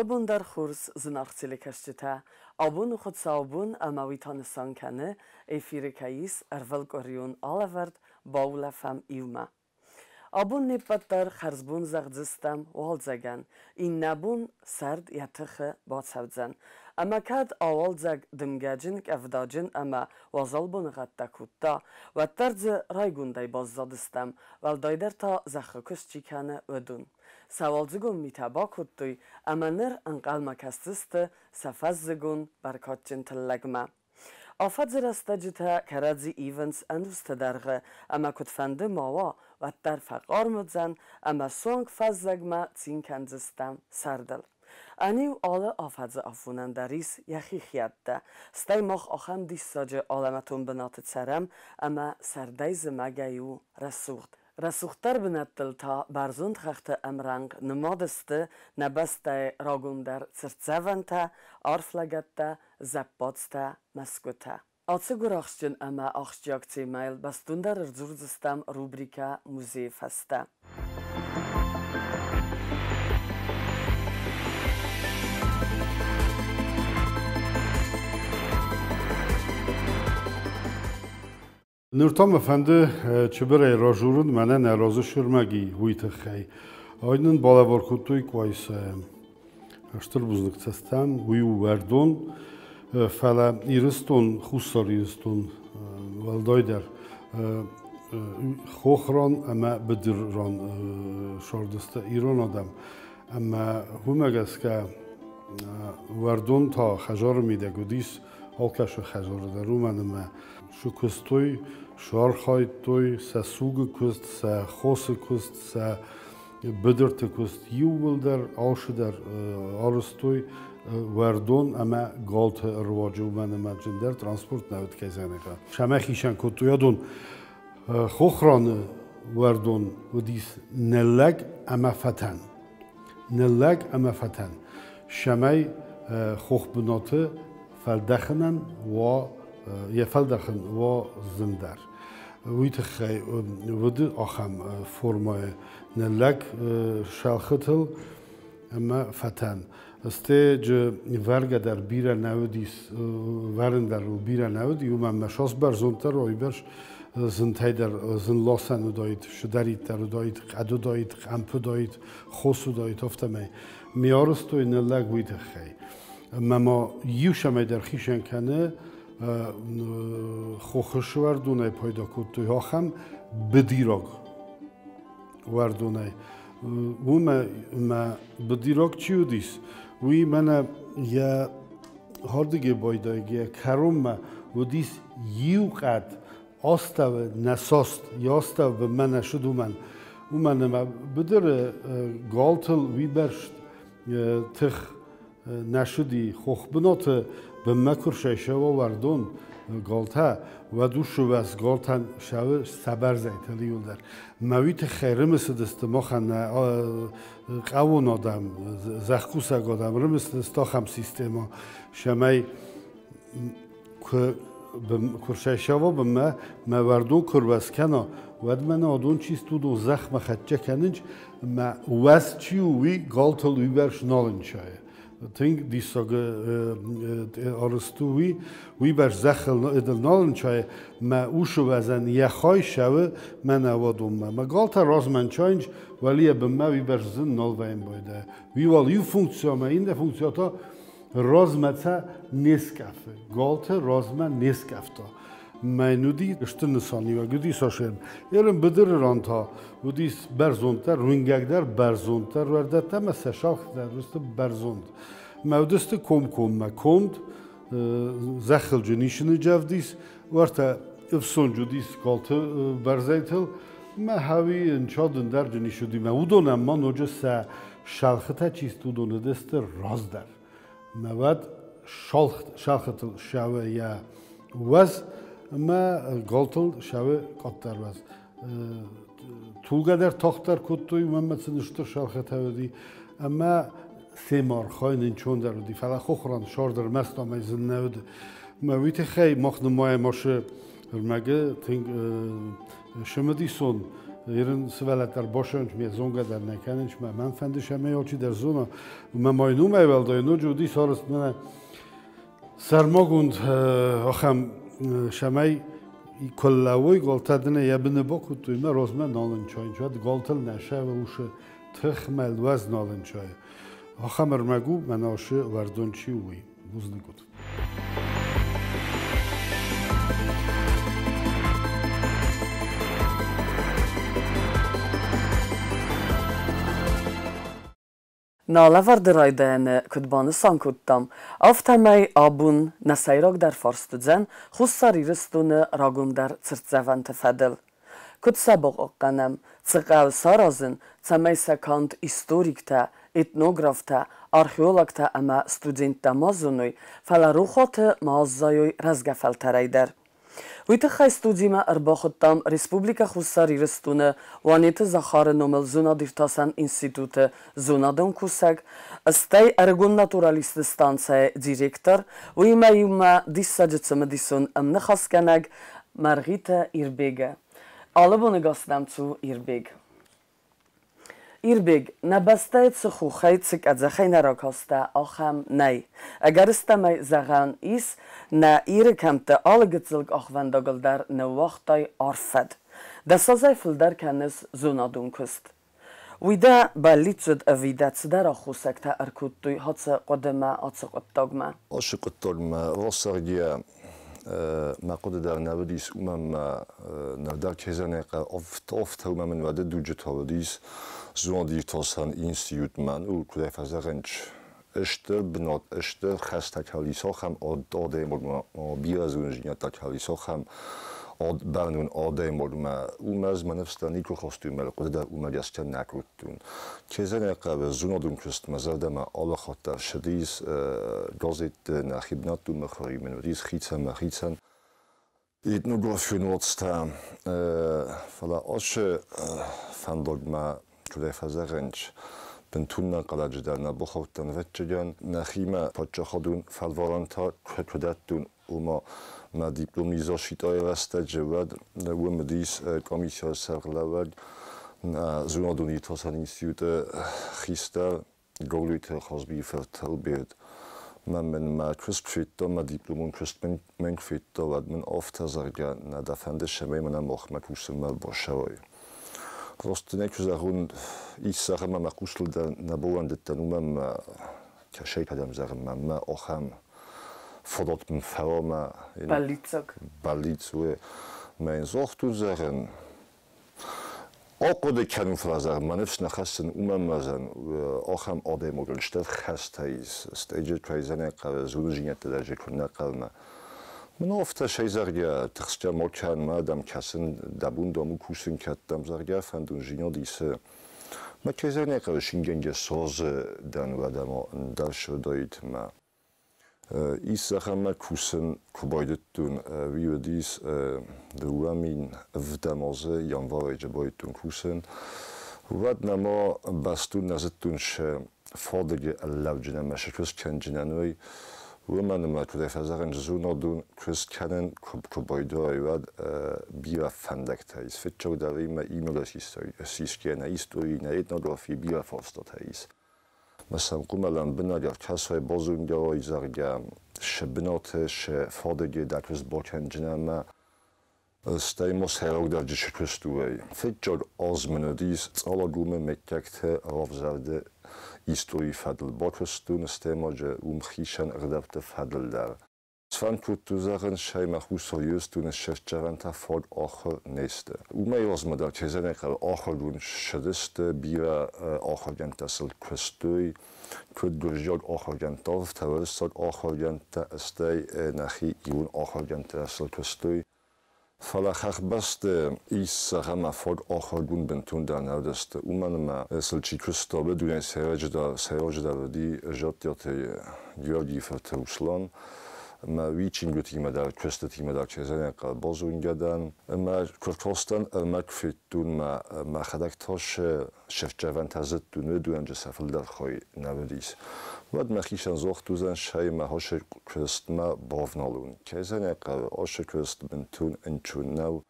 Алы бон дӕр хорз, зынаргъ телекӕсджытӕ! Абон у хуыцаубон ӕмӕ уый та нысан кӕны, эфиры кӕй ис ӕрвылкъуырион алӕвӕрд «Баулӕфӕм иумӕ». Абон не ппӕт дӕр хӕрзбон зӕгъдзыстӕм уалдзӕгӕн, иннӕбон сӕрд йӕ тыхы бацӕудзӕн. Ӕмӕ кӕд ауалдзӕг дымгӕджын, къӕвдаджын ӕмӕ уазал боныгъӕдтӕ кодта, уӕддӕр дзы райгондӕй баззадыстӕм, уӕлдайдӕр та зӕххы куыст чи кӕны, уыдон. Сӕ уалдзыгон митӕ бакодтой ӕмӕ ныр ӕнхъӕлмӕ кӕсдзысты сӕ фӕззыгон бӕркадджын тыллӕгмӕ. Афӕдзы рӕстӕджытӕ кӕрӕдзи ивынц ӕнусты дӕргъы ӕмӕ куыдфӕнды ма уа, уӕддӕр фӕхъарм уыдзӕн ӕмӕ суанг фӕззӕгмӕ цин кӕндзыстӕм сӕрдыл. Ӕниу алы афӕдзы афонӕн дӕр ис йӕхи хиӕдтӕ, стӕй мах ахӕм диссаджы алӕмӕтон бынаты цӕрӕм ӕмӕ сӕрдӕй зымӕгӕй у рӕсугъд. Рӕсугъддӕр бынӕттыл та бӕрзонд хӕхты ӕмрӕнхъ нымад сты нӕ бӕстӕйы рагондӕр цыртдзӕвӕнтӕ, арф лӕгӕттӕ, зӕппадзтӕ, мӕсгуытӕ. Ацы гуырахстджын ӕмӕ ахсджиаг темӕйыл бӕстондӕр ӕрдзурдзыстӕм рубрикӕ «Музейы фӕстӕ». Ныр та мӕ фӕнды чыбырӕй разурын мӕнӕ нӕ разы сырмӕги, уый тыххӕй. Ай нын балӕвар кодтой Къуайсайӕн. Стыр бузныг цӕстӕн, уый у уӕрдон, фӕлӕ Ирыстон, Хуссар Ирыстон уӕлдайдӕр хохран ӕмӕ быдырран сардысты ирон адӕм. Ӕмӕ уымӕ гӕсгӕ уӕрдон та хӕдзары мидӕг уыдис алкӕцы хӕдзары дӕр, уымӕн ӕмӕ сыкуыстой, сархайдтой сӕ сугы куыст, сӕ хосы куыст, сӕ быдырты куыст иууылдӕр алцыдӕр арӕзтой уӕрдон ӕмӕ галты руаджы, уымӕн ӕмӕ зындӕр транспорт нӕ уыд кӕй Сӕмӕ хицӕн кодтой адон хохраны уӕрдон уыдис ныллӕг ӕмӕ фӕтӕн. Ныллӕг ӕмӕ фӕтӕн. Цӕмӕй хохбынаты фӕлдӕхынӕн уа йӕ фӕлдӕхын уа зындӕр. Уый тыххӕй уыд ахӕм формӕйы ныллӕг шӕлхытыл ӕмӕ фӕтӕн. Стеджы вӕргӕ дӕр бирӕ нӕ уыдис, вӕрын дӕр бирӕ нӕ уыди, уымӕн ӕмӕ сос бӕрзонддӕр уыйбӕрц зынтӕй дӕр зынласӕн уыдаид, сыдӕриддӕр уыдаид, хъӕд уыдаид, хъӕмп уыдаид, хос уыдаид, афтӕмӕй. Ме арызтой ныллӕг уый тыххӕй. Ӕмӕ ма иу цӕмӕйдӕр хицӕн кӕны хохы уӕрдонӕй пайда кодтой ахӕм быдираг уӕрдонӕй. Уымӕ мӕ быдираг чи уыдис, уый мӕнӕ йӕ хӕрдыге байдайгӕ кӕронмӕ уыдис иу къад астӕуы нӕ саст, йӕ астӕу бынмӕ нӕ сыд уымӕн. Уымӕн ӕмӕ быдыры галтыл уыйбӕрст тых нӕ сыди хохбынаты бынмӕ куы рсӕйсӕуа уӕрдон галтӕ, уӕд уыцы уӕз галтӕн сӕуы сӕбӕрзӕйтыл иуылдӕр. Мӕ уый тыххӕй рымысыдысты махӕн нӕ хъӕуон адӕм, зӕхкусӕг адӕм, рымысыдысты ахӕм системӕ, цӕмӕй куы куы рсӕйсӕуа бынмӕ, мӕ уӕрдон куы руӕз кӕна, уӕд мӕнӕ адон чи сты, уыдон зӕхмӕ хӕццӕ кӕнынц, ӕмӕ уӕз чи у, уый галтыл уыйбӕрц нал ӕнцайы. Тынг диссаг арызт у уый, уыйбӕрц зӕххыл нал ӕнцайы, мӕ усы уӕзӕн йӕ хай сӕуы мӕнӕ уӕдонмӕ. Мӕ галтӕ размӕ ӕнцайынц, уӕлийӕ бынмӕ уыйбӕрц зын нал вӕййын байдайы. Уый уал иу функци ӕмӕ иннӕ функци та размӕ цӕ не скъӕфы, галты размӕ не скъӕфта. Мӕн уыди стыр нысаниуӕг, уыди сосӕн. Ерын быдыры ран та уыдис бӕрзонддӕр, уынгӕгдӕр, бӕрзонддӕр уӕрдӕттӕ ӕмӕ сӕ сӕлхтӕ уыдысты бӕрзонд. Мӕ уыдысты комкоммӕ конд, зӕххылджын исыны джӕвдис, уӕртӕ ӕфсонджы уыдис галты бӕрзӕйтыл, мӕ хауи ӕнцад ӕндӕрджын ис уыди. Мӕ уыдонӕн ма ноджы сӕ шалхытӕ чи сты, уыдон уыдысты раздӕр. Мӕ уӕд шалхытыл сӕуы йӕ уӕз ӕмӕ галтыл сӕуы къаддӕр уӕз. Тулгӕ дӕр тагъддӕр кодтой, уымӕн ӕмӕ сын стыр шалхытӕ уыди. Ӕмӕ се мархай нынчондӕр уыди, фӕлӕ хохран сӕрдӕр мӕстамӕй зын нӕ уыд. Мӕ уый тыххӕй мах нымайӕм ашы ӕрмӕгы тынг цымыдисон. Ирын сывӕллӕттӕ ӕрбассӕуынц, ме зонгӕ дӕр нӕ кӕнынц, мӕ мӕн фӕнды сӕмӕй алчидӕр зона. Мӕ ма йын уымӕй уӕлдай ноджы уыдис арӕзт мӕнӕ сӕрмагонд ахӕм сӕмӕй куы лӕууой галтӕ дын йӕ быны бакодтой, мӕ размӕ нал ӕнцайынц, уӕд галтыл нӕ сӕвы усы тыхмӕ луӕз нал ӕнцайы. Ахӕм ӕрмӕг у, мӕнӕ асы уӕрдон чи у, уый. Бузныг ут. Нӕ алӕвӕрды райдайӕны куыд банысан кодтам, афтӕмӕй абон нӕ сӕйрагдӕр фарст уыдзӕн Хуссар Ирыстоны рагондӕр цыртдзӕвӕнты фӕдыл. Куыд сӕ бахъахъхъӕнӕм, цы хъӕуы саразын, цӕмӕй сӕ канд историктӕ, этнографтӕ, археологтӕ ӕмӕ студенттӕ ма зоной, фӕлӕ рохуаты ма аззайой рӕзгӕ фӕлтӕрӕй дӕр. Уый тыххӕй студимӕ ӕрбахуыдтам Республикӕ Хуссар Ирыстоны Уанеты Захары номыл зонад-иртасӕн институты зонадон кусӕг, стӕй ӕрыгон натуралистты станцӕйы директор, уыимӕ иумӕ диссаджы цымыдисон ӕмныхасгӕнӕг Мӕргъиты Ирбегы. Алы боны гас нӕм цу, Ирбег. Ирбег, нӕ бӕстӕйы цы хохӕй, цы къӕдзӕхӕй нӕ ракастӕ, ахӕм нӕй. Ӕгӕрыстӕмӕй зӕгъӕн ис, нӕ Иры кӕмтты алы гыццыл къахвӕндагыл дӕр ныууагътай арф фӕд. Дӕ сазӕй фылдӕр кӕныс зонадон куыст. Уый дӕ бӕллиц уыд ӕви дӕ цыдӕр аххосӕгтӕ ӕркодтой ацы хъуыдымӕ, ацы хъуыддагмӕ? Ацы хъуыддагмӕ рацӕргӕ мӕ хъуыды дӕр нӕ уыдис, уымӕн мӕ нӕдӕр кезӕнӕй афтӕ уымӕн мын уӕды дуджы та уыдис зондиртасӕн институтмӕ, ну, куыдӕй фӕзӕгъынц, стыр бынат, стыр хӕстӕ кӕлис, ахӕм адӕймагмӕ, бирӕ зонындзинӕдтӕ кӕлис, ахӕм бӕрнон адӕймагмӕ. Уымӕ ӕз мӕ ныфс дӕр никуы хастон, мӕ хъуыды дӕр уымӕ гӕсгӕ нӕ кодтон. Кезӕнӕй хъӕуы зонадон куыстмӕ зӕрдӕмӕ алы хатт дӕр ссыдис газетты нӕхи бынӕттон мыхуыры мын уыдис хицӕн хицӕн этнографион уацтӕ, фӕлӕ ацы фӕндагмӕ куыдӕй фӕзӕгъынц, бынтон ӕнӕнхъӕлӕджы дӕр нӕ бахаудтӕн, ӕвӕццӕгӕн, нӕхимӕ паддзахадон фӕлварӕнтӕ куы дӕттон, ома мӕ диплом изощитайы рӕстӕджы, уӕд уым уыдис комиссияйы сӕргълӕууӕг, зонадон иртасӕн институты хистӕр Гаглойты Хазбийы фырт Альберт. Мӕ мын мӕ куыст куы федта, мӕ дипломон куыст мын куы федта, уӕд мын афтӕ, зӕгъгӕ, нӕ дӕ фӕнды, цӕмӕй мӕнӕ махмӕ кусынмӕ ӕрбацӕуай. Раст дын ӕй куы зӕгъон, ис зӕгъын мӕ мӕ хъустыл дӕр нӕ баууӕндыдтӕн, уымӕн мӕ кӕсӕй кӕдӕм зӕгъын мӕ мӕ ахӕм фадат мын фӕуа мӕ Бӕллиццаг. Бӕллиц уы мӕ йын загътон, зӕгъын, Ахъуыды кӕнын фӕлӕ мӕ ныфс нӕ хӕссын, уымӕн ӕмӕ ахӕм адӕймагыл стыр хӕстӕ ис, стӕй кӕй хъӕуы, зондзинӕдтӕ дӕр куы нӕ хъӕуы. Мын афтӕ сӕй, зӕгъгӕ, тыхсгӕ ма кӕн, мӕ адӕм кӕсын, дӕ бон дам у кусын кӕддӕм, зӕгъгӕ, фӕндон зинад исы. Мӕ кӕй хъӕуы шингӕнгӕ сразы дӕн уӕдӕ ма ӕндӕр сырдаид мӕ. Ис ахӕммӕ кусын куы байдыдтон, уый уыдис 2007 азы январӕджы байдыдтон кусын. Уӕд нӕма бӕстон нӕ зыдтон сӕ фадыджы ӕрлӕуджын ӕмӕ сӕ куыст кӕнджынӕн уый. Уымӕн ӕмӕ куыдӕй фӕзӕгъынц, зонадон куыст кӕнын куы байдайай, уӕд бирӕ фӕндӕгтӕ ис. Фыццагдӕр имӕ имӕ сисгӕ нӕ истори, нӕ этнографи бирӕ фарстатӕ ис. Мӕ сӕм хъуамӕ лӕмбынӕг ӕркӕсой, базонгӕ зӕгъгӕ, сӕ бынаты, сӕ фадыджы дӕ куыст бакӕнджын ӕмӕ стӕй ма сӕйрагдӕр джысы куыст у. Фыццаг аз мын уыдис Цъалагомы мыггӕгты равзӕрды историйы фӕдыл бакуыстон, стӕй ма уым хицӕн ӕгъдӕутты фӕдыл дӕр. Сфӕнд кодтой зӕгъын, сӕ Хуссар Ирыстоны сӕрдзӕвӕнтӕ фаг ахуыр не сты. Уымӕй размӕ дӕр кӕй ахуыргонд ссыдысты, бирӕ ахуыргӕндтӕ сыл куыстой, куыд гуырдзиаг ахуыргӕндтӕ, афтӕ уырыссаг ахуыргӕндтӕ, стӕй нӕхи ирон ахуыргӕндтӕ сыл куыстой. Фӕлӕ хӕхбӕсты ис зӕгъӕм фаг ахуыргонд бынтондӕр нӕ уыдысты, уымӕн ӕмӕ сыл чи куыста, уыдонӕй сӕйраджыдӕр уыди Жаттиаты Георгийы фырт Руслан, ӕмӕ уый чингуытимӕ дӕр, куыстытимӕ дӕр кӕй базонгӕ дӕн. Ӕмӕ куы ркастӕн ӕрмӕг федтон, мӕ мӕхӕдӕг та сӕ сӕрдзӕвӕнтӕ зыдтон, уыдонӕн сӕ фылдӕр хай нӕ уыдис. Уӕд мӕхицӕн загътон, сӕй мӕ ацы куыстмӕ бавналон. Кӕй хъӕуы, ацы куыст бынтон ӕнцон нӕу.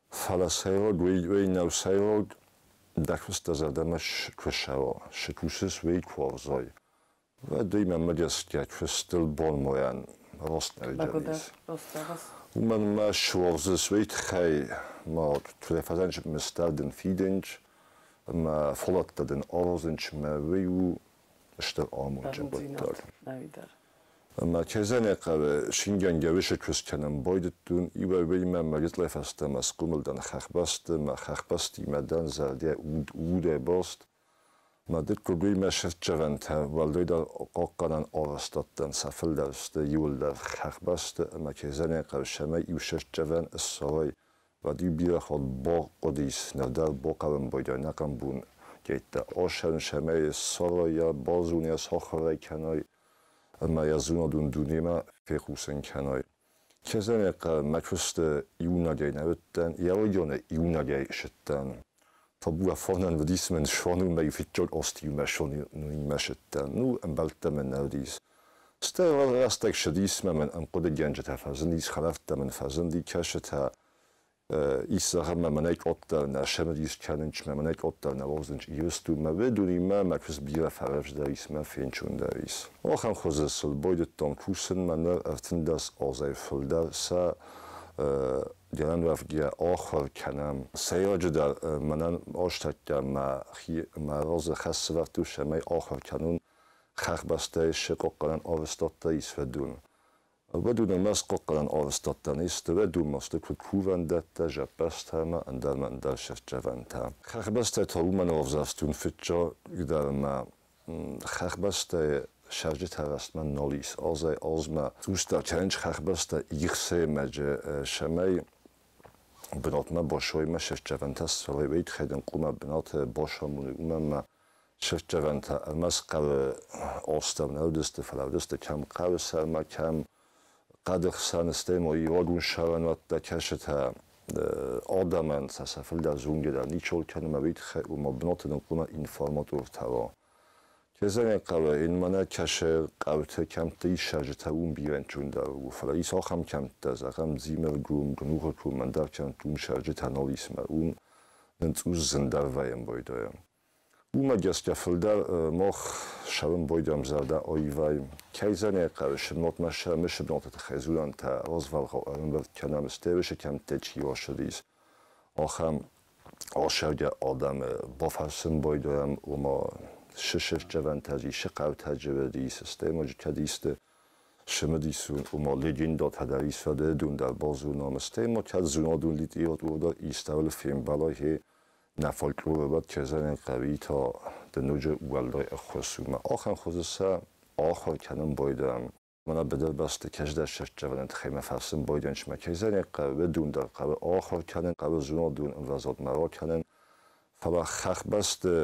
Фӕлӕ сӕйраг уый нӕу сӕйраг, дӕ куыст дӕ зӕрдӕмӕ куы ссӕуа, цы кусыс, уый куы уарзай, уӕд уый, мӕнмӕ гӕсгӕ, куыстыл бонмойӕн раст нӕ уыдзӕнис. Уымӕн ма суарзыс уый тыххӕй ма куы фӕзӕнчы мыстӕр дын фидынч, ӕмӕ фӕлӕттӕ дын аразынч, мӕ уый у стыр амондджын хъуыддаг. Ӕма ке зӕгъун хъӕуы, шингӕнгӕ уышы куыст кӕнын байдыдтон, иуӕй-уыимӕ мӕ гыццылӕй фӕстӕмӕ схъомыл дӕн хӕхбӕсты, мӕ хӕхбӕстимӕ дӕн зӕрдӕ удӕй баст. Мӕ дыккаг уыимӕ сырддзӕвӕнтӕ, уӕлдайдӕр хъахъхъӕнӕн арӕзтадтӕн сӕ фылдӕр сты иуылдӕр хӕхбӕсты ӕмӕ ке зӕгъун хъӕуы, цӕмӕй иу сырддзӕвӕн ссарай, уӕд-иу бирӕ хатт бахъуыдис, ныр дӕр бахъӕуын байдайы ӕнӕхъӕн бон гӕйттӕ асӕрын, цӕмӕй ссарай йӕ, базонай, сахуыр ӕй кӕнай ӕмӕ йӕ зонадон дунемӕ фехъусын кӕнай. Кӕсӕнӕ мӕ куысты иунӕгӕй нӕ уыдтӕн, йӕ районы иунӕгӕй сыдтӕн. Табуафонӕн уыдис мын Шонумӕ фыццаг азты-иумӕ Шонуимӕ сыдтӕн. Ну, ӕмбӕлттӕ мын нӕ уыдис. Стӕй рӕстӕг ссыдис мӕ мын ӕмхъуыдыгӕнджытӕ фӕзындис, хӕлӕрттӕ мын фӕзынди, кӕсытӕ ис зӕгъӕм, мӕ мӕнӕй къаддӕр нӕ сӕмыдис кӕнынч, мӕ мӕнӕй къаддӕр нӕ уарзынч Ирыстонмӕ, уыдонимӕ мӕ куыст бирӕ фӕрӕвдздӕр ис мӕ фенчондӕр ис. Ахӕм хуызы сыл байдыдтон кусын, мӕ ныр 13 азӕй фылдӕр сӕ гӕнӕн уӕвгӕ ахуыр кӕнӕм. Сӕйраджыдӕр мӕнӕн азтӕккӕ мӕ разы хӕс сӕвӕрдтой, цӕмӕй ахуыр кӕнон хӕхбӕстӕйы цы хъахъхъӕнӕн арӕзтадтӕ ис, уыдон. Уыдонӕн ма схъахъхъӕнӕн арӕзтадтӕ не сты, уыдон ма сты куыд кувӕндӕттӕ, зӕппӕдзтӕ ӕмӕ ӕндӕр ӕмӕ ӕндӕр сырддзӕвӕнтӕ. Хӕхбӕстӕ та уымӕн равзӕрстон фыццагдӕр ӕмӕ хӕхбӕстӕйы цӕрджытӕ рӕстмӕ нал ис. Азӕй-азмӕ цъусдӕр кӕнынц хӕхбӕстӕ ихсӕймаджы, цӕмӕй бынатмӕ басоймӕ сырддзӕвӕнтӕ ссарой, уый тыххӕй дын хъуамӕ бынаты бацамоной, уымӕн ӕмӕ сырддзӕвӕнтӕ ӕрмӕст хъӕуы астӕу нӕ уыдысты, фӕлӕ уыдысты кӕм хъӕуы сӕрмӕ, кӕм хъӕды хсӕн, стӕй ма ирагон сӕрӕнуӕттӕ, кӕсытӕ адӕмӕн сӕ фылдӕр зонгӕ дӕр ничиуал кӕны, ӕмӕ уый тыххӕй ома бынаты дын хъуамӕ информатортӕ уа. Ке зӕгъын хъӕуы, ин мӕнӕ кӕсы хъӕуты, кӕмтты ис сӕрджытӕ, уым бирӕ ӕнцондӕр у, фӕлӕ ис ахӕм кӕмттӕ, зӕгъӕм, Дзимыргом, Гнугъы ком, ӕндӕр кӕмтты уым сӕрджытӕ нал ис ӕмӕ уым нын цъус зындӕр вӕййӕм байдайӕм. Уымӕ гӕсгӕ фылдӕр мах цӕуын байдайӕм зӕрдӕаивӕй. Кӕй зӕгъын хъӕуы, сыбнатмӕ сӕ сыбнаты тыххӕй дзурӕнтӕ развӕлгъау ӕрӕмбырд кӕнӕм, стӕй уыцы кӕмттӕй чи рацыдис, ахӕм ацӕргӕ адӕмы бафӕрсын байдайӕм, ома цы сырддзӕвӕнтӕ ис, цы хъӕутӕ уыдис, стӕй ма кӕд исты цымыдисон, ома легендӕтӕ дӕр ис, фӕдӕдон дӕр базонӕм, стӕй ма кӕд зонадон литературӕ дӕр истӕуыл фембӕлай, гъе нӕ фольклоры уӕд кӕсӕнӕн хъӕуи та дын ноджы уӕлдай ӕххуыс у. Мӕ ахӕм хуызы сӕ ахуыр кӕнын байдайӕм. Мӕнӕ быдырбӕсты кӕсдӕр сырддзӕвӕны тыххӕй мӕ фӕрсын байдайынц мӕ кӕсӕнӕн хъӕуы, уыдон дӕр хъӕуы ахуыр кӕнын, хъӕуы зонадон ӕмвӕзадмӕ ракӕнын. Фӕлӕ хӕхбӕсты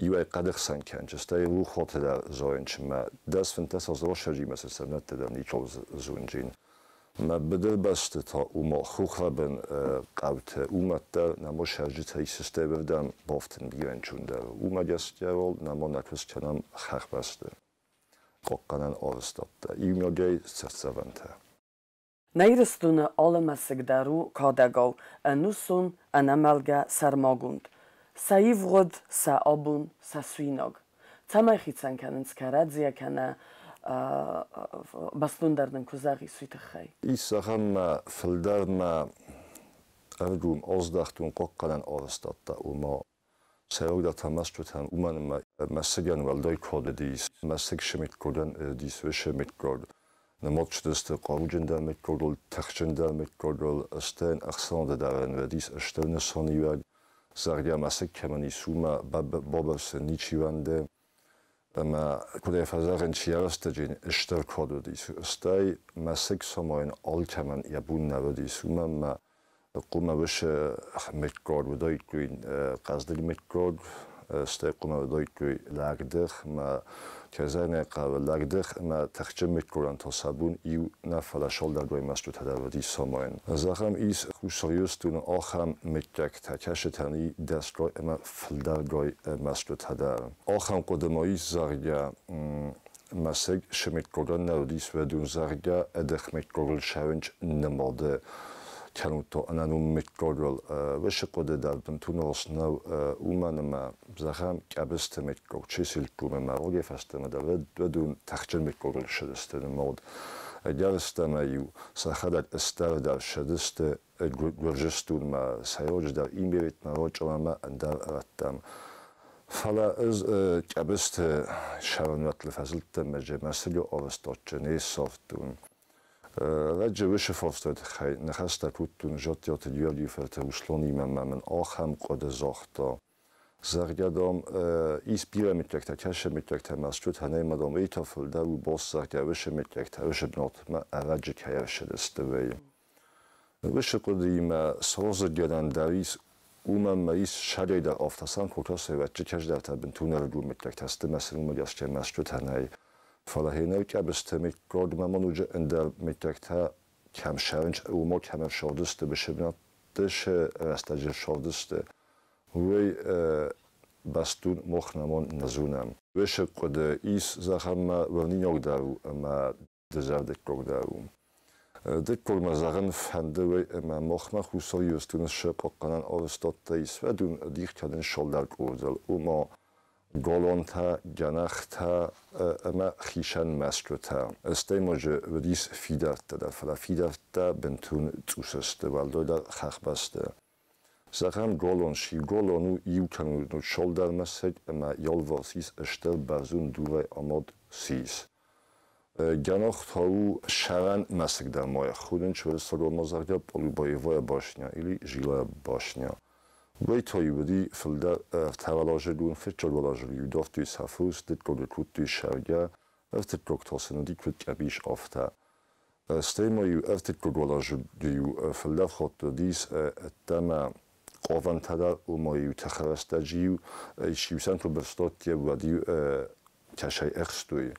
иуӕй хъӕды хсӕн кӕнчы, стӕй рухоты дӕр зайынч мӕ 10-15 азы рӕстӕджимӕ цы сӕрнӕдтӕ дӕр ничол зонджын. Мӕ быдырбӕсты та ома хохрӕбын хъӕуты уымӕттӕ нӕма сӕрджытӕ исыстӕй уырдӕм бафтын бирӕ ӕнцондӕр. Уымӕ гӕсгӕ уал нӕма нӕ куыст кӕнӕм хӕхбӕсты хъахъхъӕнӕн арӕзтадтӕ, иумӕйагӕй цыртдзӕвӕнтӕ. Нӕ Ирыстоны алы мӕсыг дӕр у кадӕгау, ӕнусон, ӕнӕмӕлгӕ, сӕрмагонд. Сӕ ивгъуыд, сӕ абон, сӕ суинаг. Цӕмӕй хицӕн кӕнынц кӕрӕдзийӕ кӕнӕ бӕстондӕр нын куы зӕгъис уый тыххӕй? Ис зӕгъӕм, мӕ фылдӕр мӕ ӕргом аздӕхтон хъахъхъӕнӕн арӕзтадтӕ, ома сӕйрагдӕр та мӕсгуытӕн, уымӕн ӕмӕ мӕсыгӕн уӕлдай кад уыдис. Мӕсыг сымитгондӕн уыдис уышы митгонд. Нымад цыдысты хъаруджындӕр митгондыл, тыхджындӕр митгондыл, стӕй ӕхсӕнады дӕр уыдис стыр нысаниуӕг, зӕгъгӕ, мӕсыг кӕмӕн ис, уымӕ бабырсын ничи уӕнды. Ӕмӕ куыдӕй фӕзӕгъын, чи рӕстӕджы стыр кад уыдис. Стӕй мӕсыг самайын алкӕмӕн йӕ бон нӕ уыдис, уымӕн ӕмӕ хъуамӕ уыцы мыггаг уыдаиккой хъӕздыг мыггаг, стӕй хъуамӕ уыдаиккой лӕгдых ӕмӕ кӕй зӕгъын ӕй хъӕуы, лӕгдых ӕмӕ тыхджын мыггагӕн та сӕ бон иу нӕ, фӕлӕ цалдӕргай мӕсгуытӕ дӕр уыдис самайын. Зӕгъӕм, ис Хуссар Ирыстоны ахӕм мыггӕгтӕ, кӕцытӕн и дӕсгай ӕмӕ фылдӕргай мӕсгуытӕ дӕр. Ахӕм хъуыды ма ис, зӕгъгӕ, мӕсыг цы мыггагӕн нӕ уыдис, уӕд уын, зӕгъгӕ, ӕдых мыггагыл цӕуынц нымады. Кӕнут то ӕнӕном мыггагыл. Уыцы хъуыды дӕр бынтон раст нӕу, уымӕн ӕмӕ, зӕгъӕм, Къӕбысты мыггаг Чеселтгомы ӕмӕ рагӕй фӕстӕмӕ дӕр уыдон тыхджын мыггагыл ссыдысты нымад. Ӕгӕрыстӕмӕй-иу сӕхӕдӕг ыстӕры дӕр ссыдысты Гуырдзыстонмӕ, сӕйраджыдӕр Имеретмӕ, Рочъоламӕ, ӕндӕр рӕттӕм. Фӕлӕ ӕз Къӕбысты сӕрӕнуӕтты фӕзылдтӕн ӕмӕ мӕсыгы арӕзтадджы не ссардтон. Раджы уыцы фарсты тыххӕй ныхӕстӕ кодтон Жаттиаты Георгийы фырт Русланимӕ ӕмӕ мын ахӕм хъуыды загъта, зӕгъгӕ, дам, ис бирӕ мыггӕгтӕ, кӕсы мыггӕгтӕ мӕсгуытӕ, нӕй ма, дам, уый та фылдӕр у бос, зӕгъгӕ, уыцы мыггӕгтӕ уыцы бынатмӕ ӕрӕджы кӕй ӕрцыдысты, уый. Уыцы хъуыдыимӕ сразыгӕнӕн дӕр ис, уымӕн ма ис сӕрӕй дӕр афтӕ сӕм куы кӕсай, уӕд чи кӕсдӕртӕ бынтон ӕрыгон мыггӕгтӕ сты мӕ сын уымӕ гӕсгӕ мӕсгуытӕ нӕй. Фӕлӕ гъеныр Къӕбысты мыггагмӕ ма ноджы ӕндӕр мыггӕгтӕ кӕм ссарынц, уымӕ кӕм ӕрсалдысты, бысыбынӕтты цы рӕстӕджы ӕрсалдысты, уый бӕстон мах нӕма нӕ зонӕм. Уыцы хъуыды ис, зӕгъӕм, мӕ уырнинаг дӕр у ӕмӕ дызӕрдыггаг дӕр у. Дыккаг мӕ зӕгъын фӕнды уый, ӕмӕ махмӕ Хуссар Ирыстоны цы хъахъхъӕнӕн арӕзтадтӕ ис, уӕд дих кӕнын цалдӕр къордыл. Ома галуантӕ, гӕнӕхтӕ ӕмӕ хицӕн мӕсгуытӕ. Стӕй ма дзы уыдис фидӕрттӕ дӕр, фӕлӕ фидӕрттӕ бынтон цъус сты, уӕлдайдӕр хӕхбӕсты. Зӕгъӕм, галуан си галуан у иу кӕнон цалдӕр мӕсыг ӕмӕ алыварс ис стыр бӕрзонд дурӕй амад сис. Гӕнах та у сӕрӕн мӕсыг дӕр ма йӕ хонынц уырыссагау зӕгъгӕ, Полубоевая башня или Жилая башня. Уый та-иу уыди фылдӕр ӕртӕуӕлазыгон, фыццагуӕлазыг-иу дардтой сӕ фос, дыккагы кодтой сӕргӕ, ӕртыккаг та сын уыди куыд къӕбис, афтӕ. Стӕй ма-иу ӕртыккагуӕлазыг-иу фылдӕр хатт уыдис ӕддӕмӕ хъавӕнтӕ дӕр, ома-иу тыхы рӕстӕджы-иу исчи-иу сӕм куы бырста, уӕд-иу кӕсӕй ӕхстой.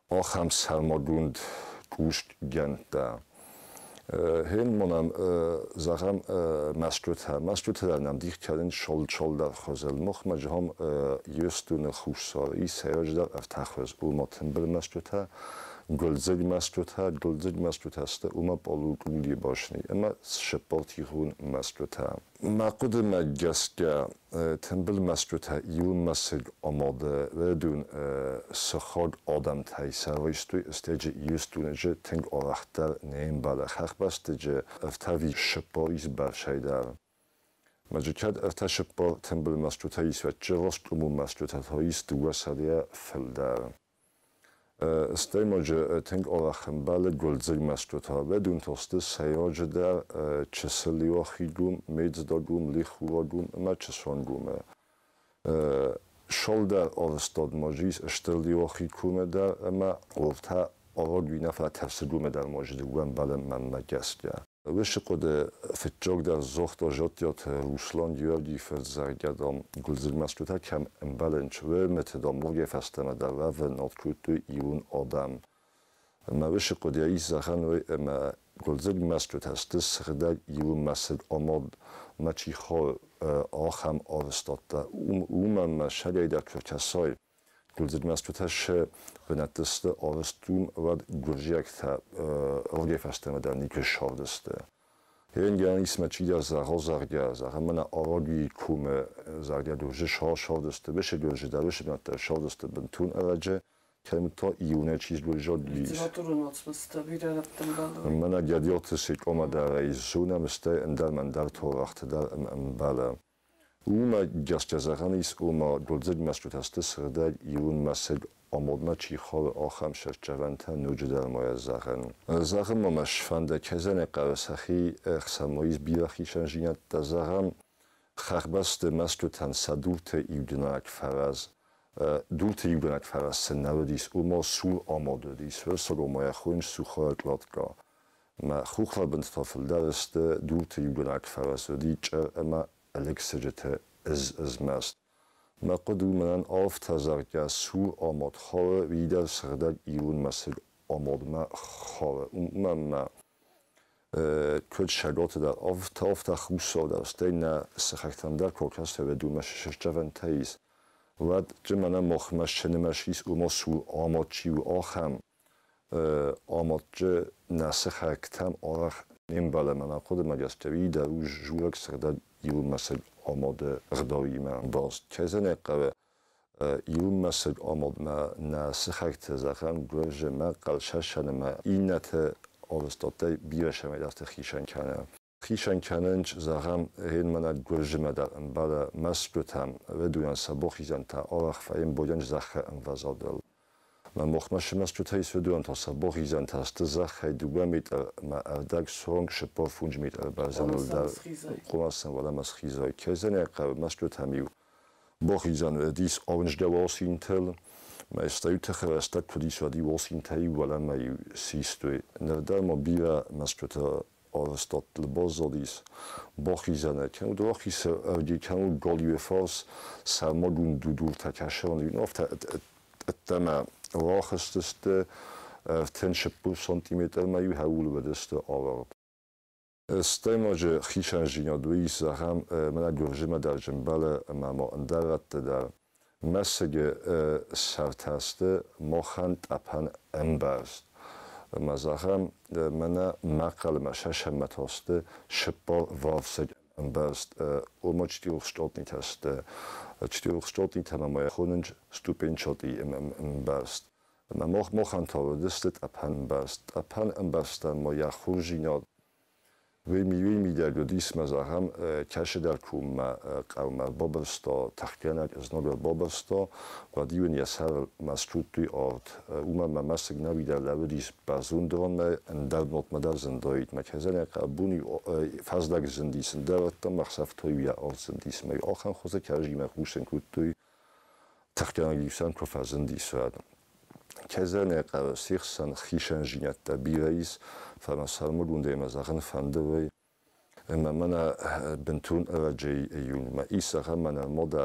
Ахӕм сӕрмагонд кустгӕндтӕ. Хен монам, зӕгъӕм, мӕсгуытӕ. Мӕсгуытӕ дӕр нӕм дих кӕнынц цалдӕр хуызыл. Махмӕ зӕгъӕм, Ирыстоны хуссар ис сӕйраджыдӕр ӕртӕ хуыз. Ома тымбыл мӕсгуытӕ, гуылдзыг мӕсгуытӕ, гуылдзыг мӕсгуытӕ сты ома полукъулийы башни ӕмӕ цыппӕртигъон мӕсгуытӕ. Мӕ хъуыдымӕ гӕсгӕ, тымбыл мӕсгуытӕ иу мӕсыг амады уыдон сыхаг адӕмтӕй сарӕзтой, стӕй Ирыстоны тынг арӕхдӕр не мбӕлы хӕхбӕсты ӕртӕ цыппар ис бӕрцӕй дӕр. Ма кӕд ӕртӕ цыппар тымбыл мӕсгуытӕ ис, уӕд расткъуымон мӕсгуытӕ та ис 200-йӕ фылдӕр. Стӕй ма тынг арӕх ӕмбӕлы гуылдзыг мӕсгуытӕ. Уыдон та сты сӕйраджыдӕр чысыл Иоахигом, Медздагом, Лихурагом ӕмӕ Чысангомы. Цалдӕр арӕзтадмӕ ис стыр Леуахи-комы дӕр ӕмӕ уӕртӕ Арагуи нӕ, фӕлӕ Тӕрсыгомы дӕр ма дыууӕ ӕмбӕлы мӕнмӕ гӕсгӕ. Уыцы хъуыды фыццагдӕр загъта Жаттиаты Руслан Георгийы фырт, зӕгъгӕ, дам, гуылдзыг мӕсгуытӕ кӕм ӕмбӕлынц, уымыты, дам, рагӕй фӕстӕмӕ дӕр уӕвынад кодтой ирон адӕм. Ӕмӕ уыцы хъуыдыйӕ ис зӕгъӕн уый, ӕмӕ гуылдзыг мӕсгуытӕ сты сыгъдӕг ирон мӕсыг амад ма чи хауы, ахӕм арӕзтадтӕ. Уымӕн ма сӕрӕй дӕр куы ркӕсай, гуылдзыг мӕсгуытӕ сӕ бынӕтты сты арӕзт уым, уӕд гуырдзиӕгтӕ рагӕй фӕстӕмӕ дӕр никуы ссардысты. Генгӕн исмӕ чидӕр зӕгъо, зӕгъгӕ, зӕгъӕм, мӕнӕ Арагуийы комы, зӕгъгӕ, гуырдзы ссардысты, уыцы гуырдзы дӕр уыцы бынӕттӕ ссардысты бынтон ӕрӕджы, кӕм та иунӕг чызг гуырдзиаг ис. Литературон уацмыстӕ бирӕ рӕтты ӕмбӕлы. Мӕнӕ Гӕдиаты Секъомӕ дӕр ӕй зонӕм, стӕй ӕндӕр ӕндӕр таурӕгъты дӕр ӕмбӕлы. Уымӕ гӕсгӕ зӕгъӕн ис, ома гуырдзыг мӕсгуытӕ сты сыгъдӕг ирон мӕсыг амадмӕ чи хауы, ахӕм сӕрчъӕвӕнтӕ ноджыдӕр ма йӕ зӕгъын. Зӕгъын ма мӕ сфӕнды, кӕй хъӕуы сӕхи ӕхсӕн ма ис бирӕ хицӕндзинӕдтӕ. Зӕгъӕм, хӕхбӕсты мӕсгуытӕн сӕ дурты иугӕнӕг фӕрӕз дурты иугӕнӕг фӕрӕз сын нӕ уыдис, ома сур амад уыдис, уырыссагау ма йӕ хонынц сухая кладка. Мӕ хохрӕбынты та фылдӕр сты дурты иугӕнӕг фӕрӕз уыди чъыр ӕмӕ ӕлыгсыджыты ызмӕст. Мӕ хъуыды у мӕнӕн афтӕ, зӕгъгӕ, сур амад хауы, уый дӕр сыгъдӕг ирон мӕсыг амадмӕ хауы. Уымӕн ӕмӕ куыд сӕготы дӕр, афтӕ хуссар дӕр, стӕй нӕ сыхӕгтӕм дӕр куы ркӕсай, уӕд уымӕ сысджӕвӕнтӕ ис. Уӕд мӕнӕ махмӕ сынымӕс ис, ома сур амад чи у, ахӕм амадджы нӕ сыхӕгтӕм арӕх Не мбӕлы ӕмӕ мӕ хъуыдымӕ гӕсгӕ уый дӕр у журӕг сыгъдӕг ирон мӕсыг амады ӕгъдауимӕ баст. Кӕй зӕгъын ӕй хъӕуы, ирон мӕсыг амадмӕ нӕ сыхӕгты, зӕгъӕм, Гуырдзы, Мӕхъхъӕл, Сӕсӕн ӕмӕ иннӕты арӕзтадтӕй бирӕ цӕмӕйдӕрты хицӕн кӕны. Хицӕн кӕнынц, зӕгъӕм, гъен мӕнӕ Гуырдзымӕ дӕр ӕмбӕлы мӕсгуытӕм, уыдонӕн сӕ бохизӕнтӕ арӕх фӕембойӕн зӕххы ӕмвӕзадыл. Мӕ мохмӕ мӕсгуытӕ ис, уыдонӕн та сӕ бохизӕнтӕ сты зӕххӕй 2 метрмӕ ӕрдӕг суанг 45 метры бӕрзӕныл дӕр хъуымацӕн уӕлӕмӕ схизой. Кӕй зӕгъын ӕй хъӕуы, мӕсгуытӕм-иу бохизӕн уыдис ауындзгӕ уӕлсинтыл, ма стӕй тыхы рӕстӕг куыд ис, уӕд-иу уӕлсинтӕ-иу уӕлӕмӕ-иу систой. Ныр дӕр ма бирӕ мӕсгуыты арӕзтадтыл баззадис бахизӕны кӕнӕ рахисы ӕрдӕй кӕнӕ галиу фарс сӕрмагонд дудуртӕ кӕсӕн афтӕ ӕддӕмӕ рахызтысты 34 сантиметрмӕ-иу хӕуыл уыдысты ӕвӕрд. Стӕй ма дзы хицӕндзинад уый ис, зӕгъӕм, мӕнӕ Гуырдзымӕ дӕр зымбӕлы ӕмӕ ма ӕндӕр рӕтты дӕр. Мӕсыгы сӕртӕ сты махӕн тъӕпӕн ӕмбӕрзт. Ӕмӕ зӕгъӕм, мӕнӕ Мӕхъхъӕлмӕ Сӕсӕнмӕ та сты цыппар вӕрсыг ӕмбӕрзт, ома четырехстотнитӕ сты. Четырехстотнитӕ ма хонынц ступенчатый ӕмбӕрзт. Ӕмӕ махӕн та уыдысты тъӕпӕн ӕмбӕрзт. Тъӕпӕн ӕмбӕрзтӕн ма йӕ хорздзинад уый мидӕг уыдис ма, зӕгъӕм, кӕцыдӕр коммӕ хъӕумӕ бабырста тыхгӕнӕг знаг ӕрбабырста, уӕд-иу ын йӕ сӕрыл ма скодтой арт. Уымӕн ма мӕсыг нӕуидӕр лӕууыдис бӕрзонд ранмӕ, ӕндӕр бынатмӕ дӕр зындаид. Мӕ кӕзӕнӕ хъӕбуни фӕздӕг зындис, ӕндӕр рӕттӕм ӕхсӕвтӕ йӕ арт зындис. Мӕ ахӕм хуызы кӕрӕдзимӕ хъусын кодтой, тыхгӕнӕг-иу сӕм куы фӕзындис, уӕд. Кӕзӕнӕ хъӕуы се хсӕн хицӕндзинӕдтӕ бирӕ ис, фӕлӕ сӕрмагондӕй мӕ зӕгъын фӕнды уый, ӕмӕ мӕнӕ бынтон ӕрӕджы июньмӕ ис ахӕм мӕнӕ модӕ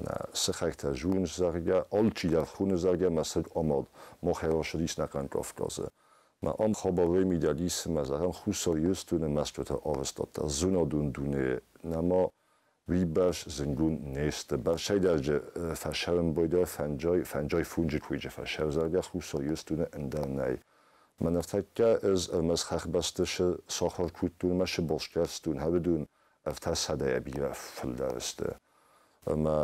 нӕ сыхӕгтӕ дзурынц, зӕгъгӕ, алчидӕр хоны, зӕгъгӕ, мӕсыг амад, махӕй рацыдис ӕнӕхъӕн Кавказы. Мӕ ам хабарӕй мидӕг ис, ӕмӕ зӕгъӕм, Хуссар Ирыстоны мӕсгуытӕ арӕзтадтӕ зонадон дунейы нӕма уыйбӕрц зынгон не сты. Бӕрцӕйдӕрджы фӕсӕрӕнбой дӕр фӕнджай фунджы куйджы фӕсӕвзӕргӕ Хуссар Ирыстоны ӕндӕр нӕй. Мӕ ныртӕккӕ ӕз ӕрмӕст хӕхбӕсты сахуыр кодтон ӕмӕ сыбосгӕрстон хӕрдон 300-йӕ бирӕ фылдӕр сты. Ӕмӕ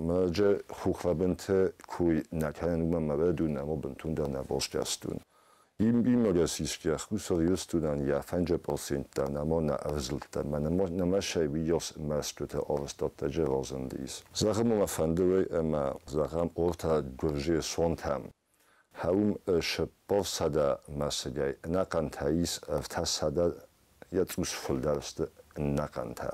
мӕджы хохрӕбынты кой нӕ кӕнын, уымӕн мӕ уӕдон ӕмӕ бынтондӕр нӕ басгӕрстон. Имӕгӕс исгӕ Хуссар Ирыстонӕн йӕ 5% дӕр нӕма нӕ ӕрзылдта, мӕ нӕма сӕ уыйас мӕсгуыты арӕзтадтӕджы разындис. Зӕгъын мӕ фӕнды уый, ӕмӕ, зӕгъӕм, ортӕ Гуырдзыйы сонтӕм хӕуым 400 мӕсыгӕй ӕнӕхъӕнтӕ ис 300 йӕ цъус фылдӕр сты ӕнӕхъӕнтӕ.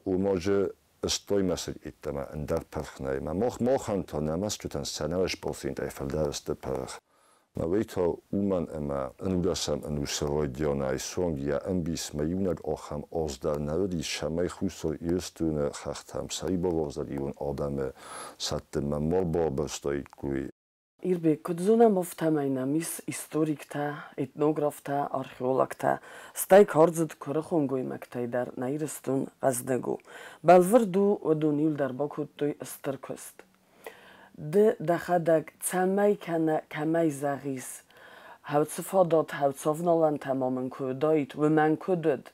Ома дзы стой мӕсыг йеддӕмӕ ӕндӕр пырх нӕй. Мӕ махӕн та нӕ мӕсгуытӕн сӕ 90%-ӕй фылдӕр сты пырх. Мӕ уый та уымӕн ӕмӕ ӕнудӕсӕм ӕнусы райдианӕй суанг йӕ ӕмбисмӕ иунӕг ахӕм аз дӕр нӕ уыдис, цӕмӕй Хуссар Ирыстоны хӕхтӕм сӕрибаруарзӕг ирон адӕмы сӕттынмӕ ма бабырстаиккой. Ирбег, куыд зонӕм, афтӕмӕй нӕм ис историктӕ, этнографтӕ, археологтӕ, стӕй кардзыд куырыхон гоймӕгтӕй дӕр нӕ Ирыстон хъӕздыг у. Бӕлвырд у, уыдон иуылдӕр бакодтой стыр куыст. Ды дӕхӕдӕг цӕмӕй кӕнӕ кӕмӕй зӕгъис, хӕуцы фадат, хӕуцы авналӕнтӕ ма мын куы уыдаид, уымӕн куыд уыд,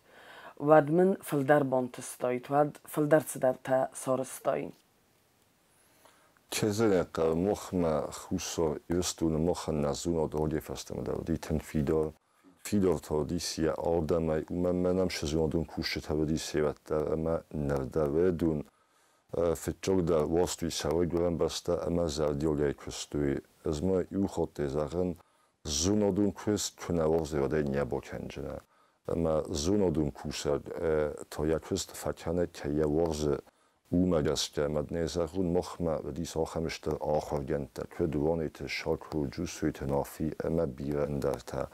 уӕд мын фылдӕр бантыстаид, уӕд фылдӕр цыдӕртӕ сарӕзтаин. Кӕй зӕгъын хъӕуы, махмӕ Хуссар Ирыстоны махӕн нӕ зонад рагӕй фӕстӕмӕ дӕр уыди тынг фидар. Фидар та уыдис йӕ адӕмӕй, уымӕн мӕ нӕм цы зонадон кусджытӕ уыдис се ппӕт дӕр ӕмӕ ныр дӕр уыдон фыццагдӕр уарзтой сӕ райгуырӕн бӕстӕ ӕмӕ зӕрдиагӕй куыстой. Ӕз ма иу хаттӕй зӕгъын, зонадон куыст куы нӕ уарзай, уӕд ӕй не бакӕндзынӕ. Ӕмӕ зонадон кусӕг та йӕ куыст фӕкӕны, кӕй йӕ уарзы, уымӕ гӕсгӕ ӕмӕ дын ӕй зӕгъон, махмӕ уыдис ахӕм стыр ахуыргӕндтӕ, куыд Уанеты Шакро, Джусойты Нафи ӕмӕ бирӕ ӕндӕртӕ.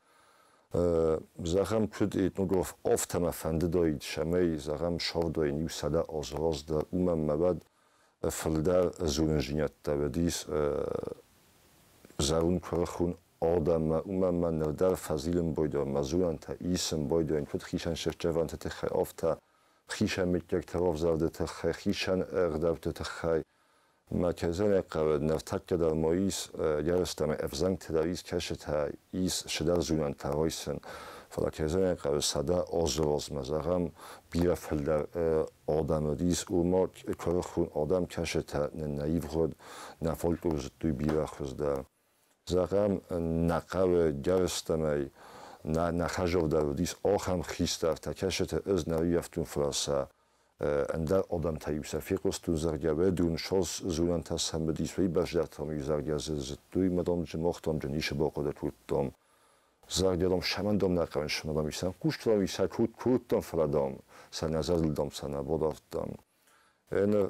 Зӕгъӕм, куыд этнограф, афтӕ мӕ фӕндыдаид, цӕмӕй, зӕгъӕм, сӕрдайын 100 азы раздӕр, уымӕн мӕ уӕд фылдӕр зонындзинӕдтӕ уыдис зӕронд куырыхон адӕммӕ, уымӕн мӕ ныр дӕр фӕзилын байдайын, мӕ зонӕнтӕ исын байдайын, куыд хицӕн сырддзӕвӕнты тыххӕй, афтӕ хицӕн мыггӕгты равзӕрды тыххӕй, хицӕн ӕгъдӕутты тыххӕй. Мӕ кӕй зӕгъын хъӕуы, ныртӕккӕ дӕр ма ис, ерыстӕм ӕвзӕнгтӕ дӕр ис, кӕсытӕ ис цыдӕр зонӕнтӕ райсын. Фӕлӕ кӕй зӕгъын хъӕуы, 100 азы размӕ, зӕгъӕм, бирӕ фылдӕр адӕм уыдис, уымӕ куырыхон адӕм, кӕцытӕ нын нӕ ивгъуыд, нӕ фольклор зыдтой бирӕ хуыздӕр. Зӕгъӕм, нӕ хъӕуы гӕрзтӕмӕй нӕ хӕзӕвдӕр уыдис ахӕм хистӕртӕ, кӕцыты ӕз нӕ ӕрыййӕфтон, фӕлӕ сӕ ӕндӕр адӕмтӕ-иу сӕ фехъуыстон, зӕгъгӕ, уӕдон сос зонӕнтӕ сӕм уыдис, уый бӕздӕртӕм-иу, зӕгъгӕ, дзы зыдтой, мадамджын, мохтамджын ницы бахъуыды кодтам. Зӕгъгӕ, дам, сӕмӕн, дам, нӕ хъӕуын, сӕмӕн, дам, исӕн хъустам, исӕ кодтам, фӕлӕ, дам, сӕ нӕ зӕрдыл, дам, сӕ нӕ бадардтам. Ӕнӕ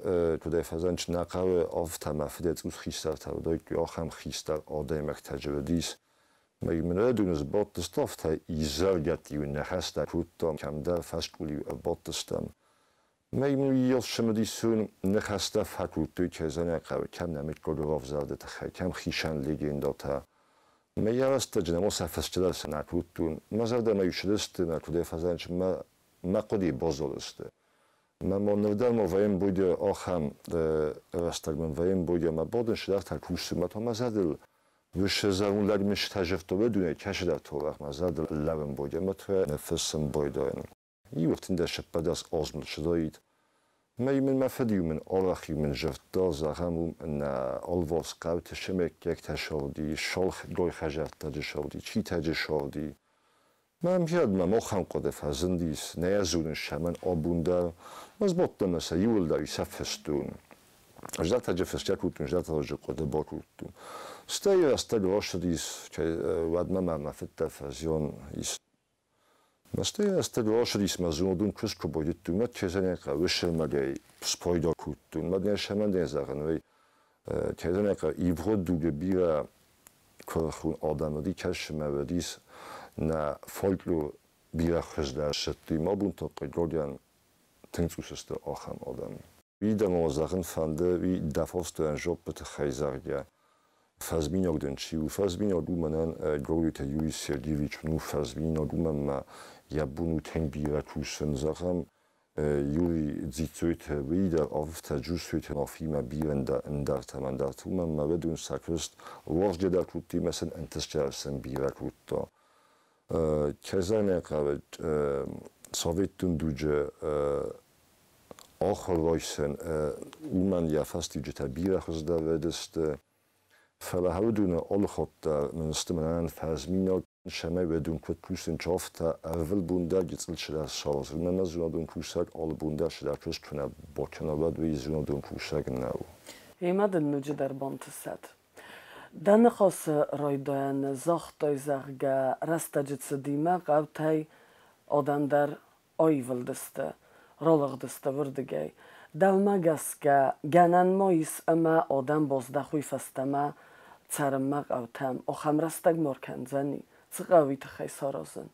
куыдӕй фӕзӕнч нӕ хъӕуы афтӕ мӕ фыдӕй цъус хистӕртӕ уыдаиккой, ахӕм хистӕр адӕймӕгтӕ джы уыдис. Мӕ мын уӕдон сбадтысты афтӕ изӕргӕтты-иу ныхӕстӕ кодтам, кӕмдӕр фӕскъул-иу ӕрбадтыстӕм. Мӕ мын уыйас цымыдисон ныхӕстӕ фӕкодтой, кӕй зӕгъын хъӕуы, кӕм нӕ мыггаджы равзӕрды тыххӕй, кӕм хицӕн легендӕтӕ. Мӕ йӕ рӕстӕджы нӕма сӕ фӕстӕдӕр цы нӕ кодтон, мӕ зӕрдӕмӕ-иу цыдысты, мӕ куыдӕй фӕзӕнч, мӕ хъуыдыйы баззадысты. Мӕ мо нырдӕр ма вӕййӕм бойдӕ ахӕм рӕстӕг мын вӕййӕм бойдӕ мӕ бадын цыдӕртӕ кусы, мӕ та мӕ зӕрдыл Высшезӕрон лӕг мын стӕзӕрдта уӕдунӕй кӕсыдӕр торах мӕ зӕрдыл лӕууын бойдӕ мӕ та ныффыссын байдайын. Иу 38 аз мыл цыдаид. Мӕ мын мӕ фыд-иу мын арӕх-иу мын зӕгъдта, зӕгъӕм, уым нӕ алыварс хъӕуты сымӕггӕгтӕ сагъди, шалхгай хӕдзӕрттӕджы сагъди, читӕджы сагъди. Мӕм кӕд мӕм ахӕм хъуыды фӕзындис, нӕ йӕ зонын цӕмӕн абон дӕр, ӕз бадтӕн ӕмӕ сӕ иууылдӕр исӕффыстон. Зӕрдӕджы фыстӕ кодтон, зӕрдӕджы хъуыды бакодтон. Стӕй рӕстӕг рацыдис, уӕдмӕ мӕ мӕ фыдтӕ фӕзиан ис. Стӕй рӕстӕг рацыдис, мӕ зондон куыст куы байдыдтон, уӕд кӕй хъӕуы сӕрмагӕй спайда кодтон. Мӕ дӕ цӕмӕн дӕ зӕгъын, уый кӕй хъӕуы ивгъуыд дуджы бирӕ куырыхон адӕм уыди, кӕсынмӕ уыдис нӕ фольклор бирӕ хуыздӕр сыдтой. Ма бунтон хъыгагӕн тынг цъус сты ахӕм адӕм. Уый дӕ ма зӕгъын фӕнды, уый дӕ фарстайӕн жоппы тыххӕй, зӕгъгӕ, фӕзминаг дын чи у? Фӕзминаг у мӕнӕн Гаглойты Юрий Сергеевич у фӕзминаг, уымӕн ӕмӕ йӕ бон у тынг бирӕ кусын. Зӕгъӕм, Юрий Дзиццойты уый дӕр афтӕ Джусойты Нафимӕ бирӕ ӕндӕртӕ ӕндӕртӕ, уымӕн ӕмӕ уыдон сӕ куыст уарзгӕ дӕр кодтой ӕмӕ сын ӕнтысгӕ сын бирӕ кодта. Кӕй зӕгъын ӕй хъӕуы, советон дуджы ахуыр райсын уымӕн йӕ фӕстиуджытӕ бирӕ хуыздӕр уыдысты. Фӕлӕ уыдоны алыхатт дӕр мын сты мӕнӕн фӕзминаг, цӕмӕй уыдон куыд кусынц, афтӕ ӕрвылбон дӕр гыццыл цыдӕр саразын. Ӕмӕ зонадон кусӕг алы бон дӕр цыдӕр куыст куы нӕ бакӕна, уӕд уый зонадон кусӕг нӕу. Ӕмӕ дын ноджыдӕр бантысӕд. Дӕ ныхасы райдайӕны загътай, зӕгъгӕ, рӕстӕджы цыдимӕ хъӕутӕй адӕм дӕр аивылдысты, ралыгъдысты уырдыгӕй. Дӕумӕ гӕсгӕ, гӕнӕн ма ис ӕмӕ адӕм баздӕхой фӕстӕмӕ цӕрынмӕ хъӕутӕм, ахӕм рӕстӕг ма ркӕндзӕни, цы хъӕуы тыххӕй саразын?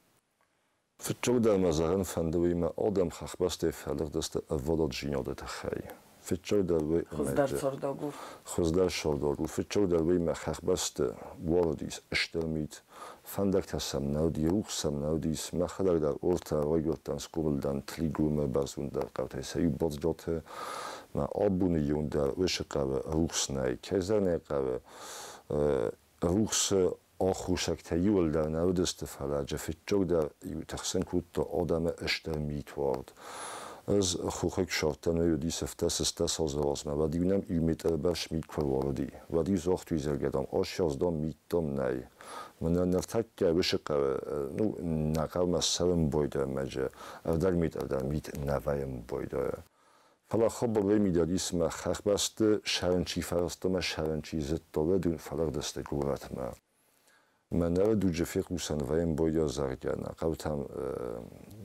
Фыццагдӕр мӕ зӕгъын фӕнды уый, ӕмӕ адӕм хӕхбӕстӕй фӕлыгъдысты ӕввадатдзинады тыххӕй. Фыццагдӕр уый Хуыздӕр цардагур. Хуыздӕр цардагур. Фыццагдӕр уый, ӕмӕ хӕхбӕсты уарыдис стыр мит, фӕндӕгтӕ сӕм нӕ уыди, рухс сӕм нӕ уыдис. Мӕхӕдӕг дӕр ортӕ райгуырдтӕн, схъомыл дӕн Тлигомы бӕрзонддӕр хъӕутӕй сӕ иу Бадзгаты. Мӕ абоны ион дӕр уыцы хъӕуы рухс нӕй. Кӕй зӕгъын ӕй хъӕуы, рухсы аххосӕгтӕ иуылдӕр нӕ уыдысты, фӕлӕ джы фыццагдӕр иу тыхсын кодта адӕмы стыр митуард. Ӕз хохаг сардтӕн уый уыдис афтӕ сыстӕ азы размӕ, уӕд-иу нӕм иу метры бӕрц мит куы ӕруарыди, уӕд-иу загътой, зӕгъгӕ, дам, асӕрз, дам, мит, дам, нӕй. Мӕнӕ ныртӕккӕ уыцы хъӕуы, ну, нӕ хъӕумӕ цӕуын байдайӕм, ӕрдӕг метр дӕр мит нӕ вӕййӕм байдайы. Фӕлӕ хабар уый мидӕг ис, ӕмӕ хӕхбӕсты сӕрын чи фӕрӕзта ӕмӕ сӕрын чи зыдта, уӕд фӕлыгъдысты горӕтмӕ. Мӕнӕ дуджы фехъусӕн вӕййӕм бойдӕ, зӕгъгӕ, нӕ хъӕутӕм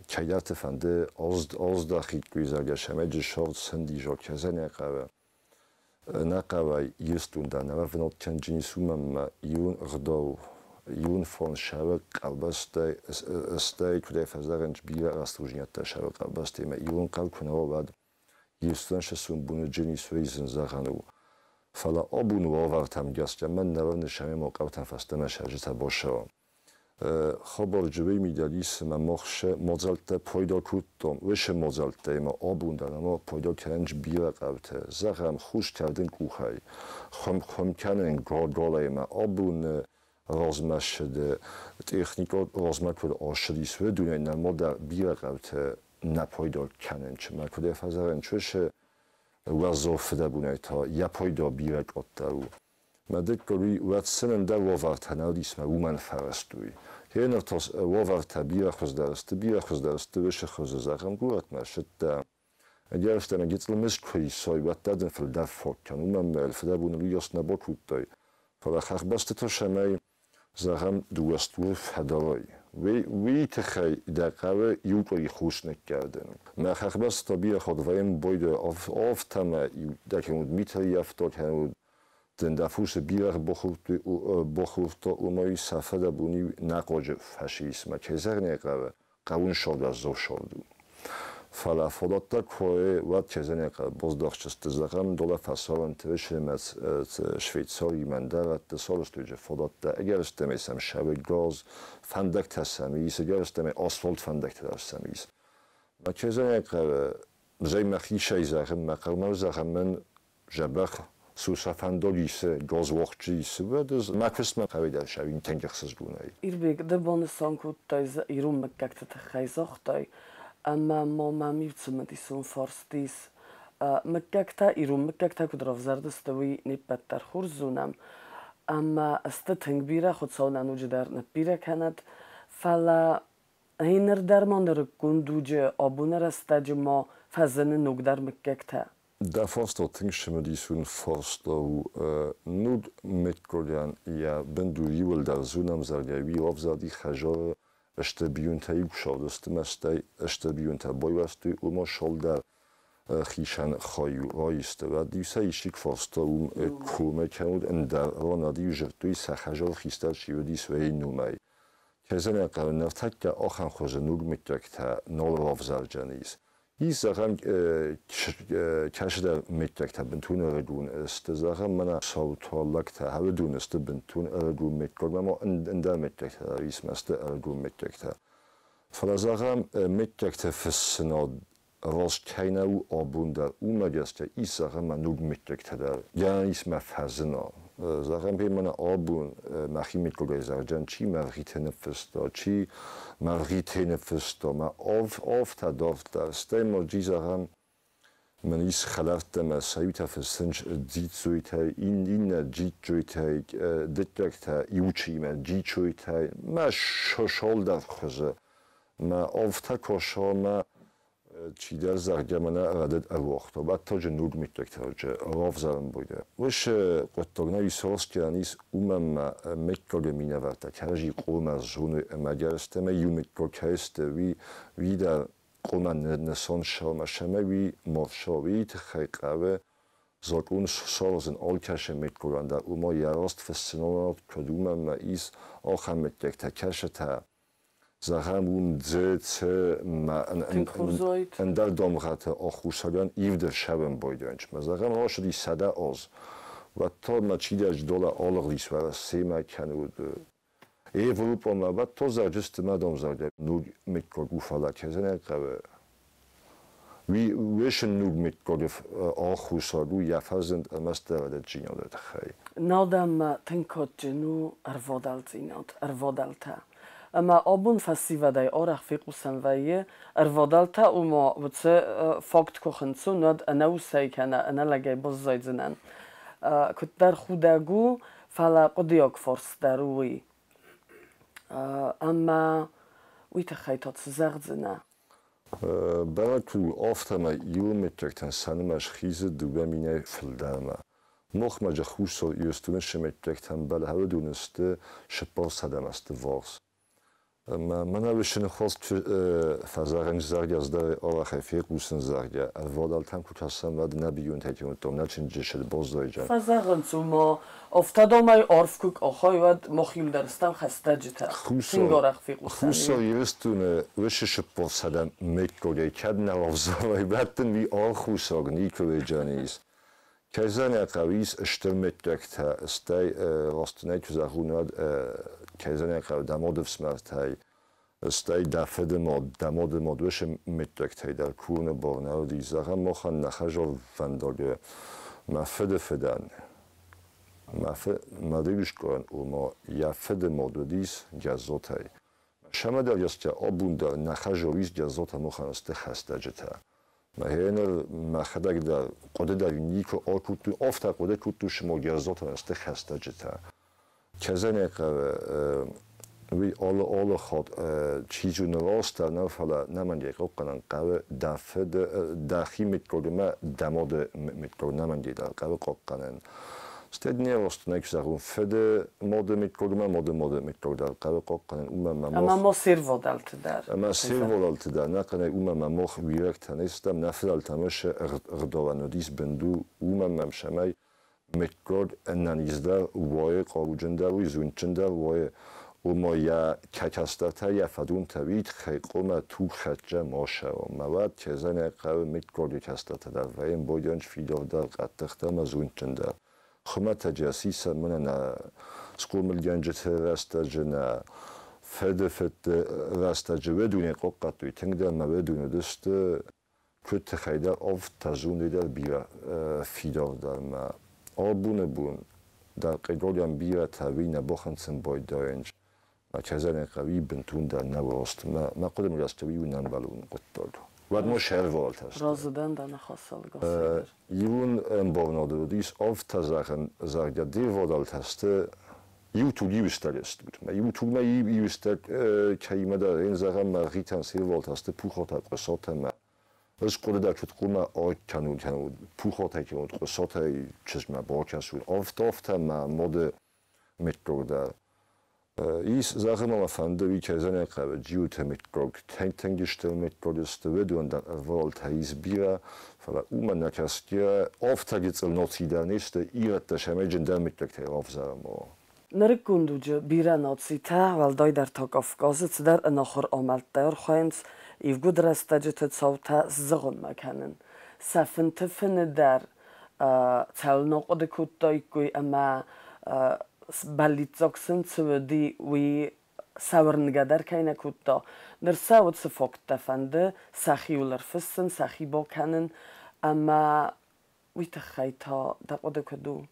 кӕйдӕрты фӕнды аздӕхиккой, зӕгъгӕ, сӕмӕджы сӕрд сӕндиза кӕзӕнӕ хъӕуы. Нӕ хъӕуӕй Ирыстон дӕр нӕ бынат кӕнджын ис, уымӕн ӕмӕ ирон ӕгъдау, ирон фон сӕры къабӕзтӕй, стӕй куыдӕй фӕзӕгъынц, бирӕ рӕстудзинӕдтӕ сӕры къабӕзтӕй ӕмӕ ирон хъӕу куы нӕ уа, уӕд Ирыстон сӕ боныджын ис, уый зын зӕгъӕн у. Фӕлӕ абоны уавӕртӕм гӕсгӕ мӕн нӕ уырны, сӕ хъӕутӕм фӕстӕмӕ цӕрджытӕ бацӕуа. Хабар уый мидӕг ис, ӕмӕ мах сӕ мадзӕлттӕ пайда кодтам, уыцы мадзӕлттӕй ма абон дӕр ӕмӕ пайда кӕнынц бирӕ хъӕутӕ. Зӕгъӕм, хус кӕрдын къухӕй, хуым кӕнын галӕй ӕмӕ абон Размӕ ссыды техникон размӕ куыд ссыдис, уыдонӕй нӕма дӕр бирӕ хъӕутӕ нӕ пайда кӕнынц. Мӕ куыд фӕзӕгъынц, уыцы уӕззау фыдӕбонӕй та йӕ пайда бирӕ къаддӕр у. Мӕ дыккаг уый, уӕд сын ӕндӕр уавӕртӕ нӕ уыдис мӕ уымӕн фӕрӕзтой. Гъеныр та уавӕртӕ бирӕ хуыздӕр сты, бирӕ хуыздӕр сты уыцы хуызы, зӕгъӕм, горӕтмӕ ссыдтӕ. Ӕгӕрыстӕмӕй гыццыл мызд куы исой, уӕддӕр дын фылдӕр фаг кӕн, уымӕн ӕмӕ фыдӕбоны уыйас нӕ бакодтай. Фӕлӕ хӕхбӕсты та цӕмӕй, зӕгъӕм, дыууӕ стуры фӕдарай, уый тыххӕй дӕ хъӕуы иу къуыри хус ныккӕрдын. Мӕ хӕхбӕсты та бирӕ хатт вӕййӕм бойдӕ афтӕмӕ дӕ кӕнут митӕ ййӕфта, кӕнут дын дӕ фусы бирӕгъ бахордта, уымӕй сӕ фыдӕбон иу нӕхъуаджы фӕсисмӕ. Кӕй зӕгъын ӕй хъӕуы, хъӕуын сагъӕсдзау сӕрд у. Фӕлӕ фадӕттӕ куы уӕд кӕй хъӕуы, баздӕхтысты, зӕгъӕм, долӕ фӕсарӕнты ысремӕ Швейцарийы мӕндӕрӕтты сарӕзтой фадӕттӕ, ӕгӕрыстӕмӕй сӕм сӕвӕй газ, фӕндӕгтӕ сӕм ис, ӕгӕрыстӕмӕй асфальт фӕндӕгтӕ дӕр сӕм ис. Мӕ кӕй хъӕуы, зӕй мӕхицӕй зӕгъын, мӕ хъӕумӕ зӕгъын мын дзӕбӕх сусӕ фӕндаг исы, газуагъд исы, уӕд ӕз мӕ куыстмӕ хъӕуы дӕр сӕуин тынг ӕхсызгонӕй. Ирбег, ды банысан кодтай ирон мыггӕгты тыххӕй загътай, ӕмӕ ма мӕм иу цымыдисон фарст ис. Мыггӕгтӕ, ирон мыггӕгтӕ куыд равзӕрдысты, уый не ппӕт дӕр хорз зонӕм. Ӕмӕ сты тынг бирӕ, Хуыцау нӕ ноджыдӕр ныббирӕ кӕнӕд. Фӕлӕ ныр дӕр ма нырыккон дуджы, абоны рӕстӕджы ма фӕзыны ногдӕр мыггӕгтӕ. Дӕ фарста тынг цымыдисон фарста у. Ног мыггагӕн йӕ бындур иууылдӕр зонӕм, зӕгъгӕ, уый равзӕрди хӕдзары стыр бинонтӕ иу куы ӕмӕ стӕй стыр бинонтӕ байуӕрстой, ома цалдӕр хицӕн хай раисты. Уӕд-иу сӕ исчи куы фарста, уым комӕ кӕм уыд, ӕндӕр ран иу зыдтой, сӕ хӕдзары хистӕр чи уыдис, уый номӕй. Кӕй зӕгъын хъӕуы, ныртӕккӕ ахӕм хуызы ног мыггӕгтӕ нал равзӕрдзӕнис. Ис, зӕгъӕм, кӕцыдӕр мыггӕгтӕ бынтон ӕрыгон сты, зӕгъӕм, мӕнӕ саутуаллӕгтӕ ӕрыдон сты бынтон ӕрыгон мыггаг, ӕмӕ ӕндӕр мыггӕгтӕ дӕр ис, ма сты ӕрыгон мыггӕгтӕ. Фӕлӕ, зӕгъӕм, мыггӕгты фыссынад раст кӕй нӕ у абон дӕр, уымӕ гӕсгӕ ис, зӕгъӕм, ма ног мыггӕгтӕ дӕр. Гӕнӕн ис ма фӕзына. Зӕгъӕм, мӕнӕ абон мӕхи мыггагӕй зӕгъдзӕн, чи Мӕргъиты ныффыста, чи Мӕргъите ныффыста, ма афтӕ дарддӕр. Стӕй ма джи, зӕгъӕм, мын ис хӕлӕрттӕ мӕ сӕ иутӕ фыссынц Дзидзойтӕй, иннӕ Джиджджойтӕй, дыккӕгтӕ иучиимӕ Джичойтӕй, мӕ цалдӕр хуызы. Мӕ афтӕ кӕса, мӕ чидӕр, зӕгъгӕ, мӕнӕ рӕдыд ӕруагъта, бӕттӕджы ног мыггӕгтӕ равзарын бойдӕ. Уыцы хъуыддаг нӕ исрастгӕнӕн ис, уымӕн ма мыггаджы минӕвӕрттӕ кӕрӕдзи къулмӕ зоной ӕмӕ ӕгӕрыстӕмӕй иу мыггаг кӕй сты, уый дӕр къулмӕ нысан сӕумӕ, цӕмӕй уый ма фса, уый тыххӕй хъӕуы закъон саразын алкӕцы мыггагӕн дӕр, ома йӕ раст фыссынад куыд, уымӕн ма ис ахӕм мыггӕгтӕ, кӕцытӕ, зӕгъӕм, уым Д, Ц ма Тынг хорз уаид. Ӕндӕр дамгъӕты ӕххуысӕгӕн ивд ӕрцӕуӕн байдайынц. Зӕгъӕм, рацыди 100 аз, уӕд та ма чидӕр долӕ алыгъдис Уӕрӕсемӕ кӕнӕ Европӕмӕ, уӕд та зӕгъдзысты ма, дам, зӕгъгӕ, ног мыггаг у, фӕлӕ кӕй зӕгъын хъӕуы, уый уыцы ног мыггаджы аххосаг у йӕ фӕзынд ӕрмӕстдӕр ӕдасдзинады тыххӕй. Нал дӕм тынг кадджын у ӕрвадӕлдзинад, ӕрвадӕлтӕ. Ӕмӕ абон фӕсивӕдӕй арӕх фехъусӕн вӕййы, ӕрвадӕлтӕ ома уыцы факт куы хынцон, уӕд ӕнӕ усӕй кӕнӕ ӕнӕ лӕгӕй баззайдзынӕн. Куыддӕр худӕг у, фӕлӕ хъуыдыйаг фарст дӕр у уый. Ӕмӕ уый тыххӕй та цы зӕгъдзынӕ? Бӕрӕг у, афтӕмӕй ирон мыггӕгтӕн сӕ нымӕц хизы 2000-ӕй фылдӕрмӕ. Махмӕ Хуссар Ирыстоны цы мыггӕгтӕ ӕмбӕлы, уыдон сты 400 азты ввахс. Мӕнӕ уыцы ныхас фӕзӕгъынц, зӕгъгӕ, ӕз дӕр арӕхӕй фехъусын, зӕгъгӕ, ӕрвадӕлтӕм куы кӕсӕм, уӕд нӕ бинонтӕй кӕнудтам, нӕ чынджы баззайдзӕн. Фӕзӕгъынц, ома афтӕдомӕй арф куы къахай, уӕд мах иу дӕр стӕм хӕстӕджытӕ. Тынг арӕх фехъусӕн. Хуссар Ирыстоны уыцы 400 мыггагӕй кӕд нӕ равзарай, уӕд дын уый ӕххуысаг никуы уыдзӕн ис. Кӕй зӕгъын хъӕуы, ис стыр мыггӕгтӕ, стӕй растынӕй куы зӕгъон, уӕд кӕй зӕгъын хъӕуы, дӕ мады фсымӕртӕй, стӕй дӕ фыды мад, дӕ мады мад уыцы мыггӕгтӕй дӕр курыны бар нӕ уыди. Зӕгъӕм, махӕн нӕ хӕдзарвӕндаджы мӕ фыды фыдӕн Мӕ мадыгускъуӕн ома йӕ фыды мад уыдис Гӕззотӕй. Сӕмӕдӕр гӕсгӕ абон дӕр нӕ хӕзор ис Гӕззотӕ махӕн сты хӕстӕджытӕ. Мӕ гъеныр мӕхӕдӕг дӕр хъуыды дӕр никуы акодтон, афтӕ хъуыды кодтон, цыма Гӕззотӕн сты хӕстӕджытӕ. Кӕй хъӕуы, уый алы хатт чи зоны раст дӕр нӕу, фӕлӕ нӕмӕнгӕй хъахъхъӕнын хъӕуы дӕ фыды, дӕхи мыггагмӕ, дӕ мады мыггаг нӕмӕнгӕй дӕр хъӕуы хъахъхъӕнын. Стӕй не раст нӕ зӕгъон, фыды мады мыггагмӕ, мады мады мыггаг дӕр хъӕуы хъахъхъӕнын, уымӕн ӕмӕ Ӕмӕ ма се рвадӕлты дӕр. Ӕмӕ се рвадӕлты дӕр, нӕхъӕнӕй уымӕн ӕмӕ мах уирӕгтӕ не стӕм, нӕ фыдӕлтӕм уыцы ӕгъдауӕн уыдис бындур, уымӕн ӕмӕ цӕмӕй мыггаг ӕнӕниздӕр уой, хъаруджындӕр уой, зондджындӕр уой, ома йӕ кӕстӕртӕ, йӕ фӕдонтӕ уый тыххӕй хъуамӕ тугхӕццӕ ма сӕуа. Мӕ уӕд кӕй хъӕуы, мыггаджы кӕстӕртӕ дӕр вӕййынц баййафынц фидардӕр, хъӕддыхдӕр ӕмӕ зондджындӕр. Хуымӕтӕджы сисӕм мӕнӕ нӕ схъомылгӕнджыты рӕстӕджы, нӕ фыды фыдты рӕстӕджы уыдоны хъахъхъӕдтой тынгдӕр ӕмӕ уыдон уыдысты куыд тыхӕй дӕр, афтӕ зондӕй дӕр бирӕ фидардӕр. Ӕмӕ абоны бон дӕр хъыгагӕн бирӕтӕ уый нӕ бахынцын байдайынц. Мӕ кӕй хъӕуы, бынтондӕр нӕ раст. Мӕ хъуыдымӕ гӕсгӕ уый у нӕмбӕлон хъуыддаг. Уӕд ма сӕрвӕлтӕ сты. Разы дӕн дӕ ныхасыл, Госӕгъ. Ирон ӕмбарынады уыдис афтӕ зӕгъӕн, зӕгъгӕ, де рвадӕлтӕ сты иу туг иу стӕг стут. Мӕ иу тугмӕ иу стӕг кӕимӕ дӕр ын зӕгъӕм, Мӕргъитӕн се рвадӕлтӕ сты Пухотӕ, Къуысатӕ мӕ ӕз хъуыды дӕр куыд хъуамӕ акӕнон, кӕнон Пухотӕй кӕнон Къуысатӕй чызгмӕ бакӕсон. Афтӕ мӕ мады мыггаг дӕр. Ис, зӕгъын ма мӕ фӕнды, уый кӕй зӕгъын хъӕуы, Джиоты мыггаг тынг тынг стыр мыггаг сты, уыдон дӕр ӕрвадӕлтӕ ис бирӕ, фӕлӕ уымӕ нӕ кӕсгӕйӕ, афтӕ гыццыл наци дӕр не сты, ирӕттӕ сӕмӕджындӕр мыггӕгтӕй равзарӕм. Нырыккон дуджы бирӕ нацитӕ, уӕлдайдӕр та Кавказы, цыдӕр ӕнахуыр амӕлттӕ архайынц ивгъуыд рӕстӕджыты цаутӕ сзыгъуыммӕ кӕнын. Сӕ фынты фыны дӕр цӕуылнӕ хъуыды кодтаиккой ӕмӕ бӕллиццаг сын цы уыди, уый сӕ уырнгӕ дӕр кӕй нӕ кодта. Ныр сӕ уыцы факттӕ фӕнды сӕхиуыл ӕрфыссын, сӕхи бакӕнын ӕмӕ уый тыххӕй та дӕ хъуыды куыд у?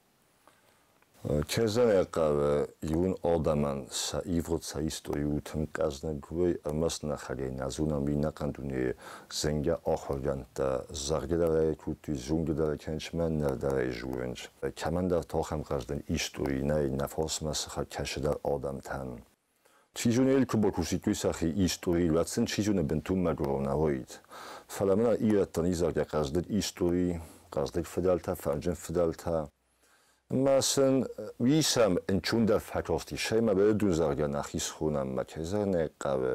Кӕй зӕгъын хъӕуы, ирон адӕмӕн сӕ ивгъуыд, сӕ истори у тынг хъӕздыг, уый ӕрмӕст нӕхӕдӕг нӕ зонӕм, уый ӕнӕхъӕн дунейы зынгӕ ахуыргӕндтӕ зӕгъгӕ дӕр ӕй кодтой, зонгӕ дӕр ӕй кӕнынц ӕмӕ ныр дӕр ӕй зонынц. Кӕмӕндӕр та ахӕм хъӕздыг истори нӕй, нӕ фарсмӕ сыхаг кӕцыдӕр адӕмтӕн. Чи зоны, йыл куы бакусиккой сӕхи истори, уӕд сын чи зоны бынтон мӕгуырау нӕ уаид. Фӕлӕ мӕнӕ ирӕттӕн изӕргӕ хъӕздыг истори, хъӕздыг фыдӕлтӕ, фӕрнджын фыдӕлтӕ. Ӕмӕ сын уый сӕм ӕнцондӕр фӕкасти, сӕ уыдон зӕгъгӕ нӕхи схонӕм, мӕ кӕй зӕгъын ӕй хъӕуы,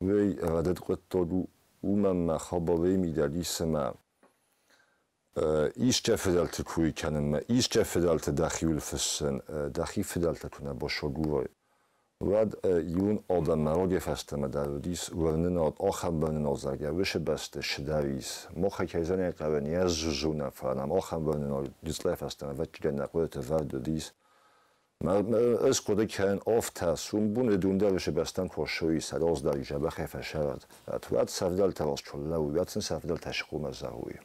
уый рӕдыд хъуыддаг у, уымӕн мӕ хабарӕй мидӕг ис ӕмӕ искӕ фыдӕлты кой кӕнынмӕ, искӕ фыдӕлты дӕхиуыл фыссын, дӕхи фыдӕлтӕ куы нӕ басагурай, уӕд ирон адӕммӕ рагӕй фӕстӕмӕ дӕр уыдис уырнынад, ахӕм уырнынад, зӕгъгӕ, уыцы бӕсты цыдӕр ис. Махӕй кӕй зӕгъын ӕй хъӕуы, не зонӕм, фӕлӕ нӕм ахӕм уырнынад гыццылӕй фӕстӕмӕ ӕвӕццӕгӕн нӕ хъуыдыты вӕрд уыдис. Ӕз хъуыды кӕнын афтӕ, сомбон уыдон дӕр уыцы бӕстӕм куы ссой, сӕ раздӕр дзӕбӕхӕй фӕсӕрӕд, уӕд сӕ фыдӕлтӕ раз куы лӕууой, уӕд сын сӕ фыдӕлтӕ цы хъуамӕ зӕгъой?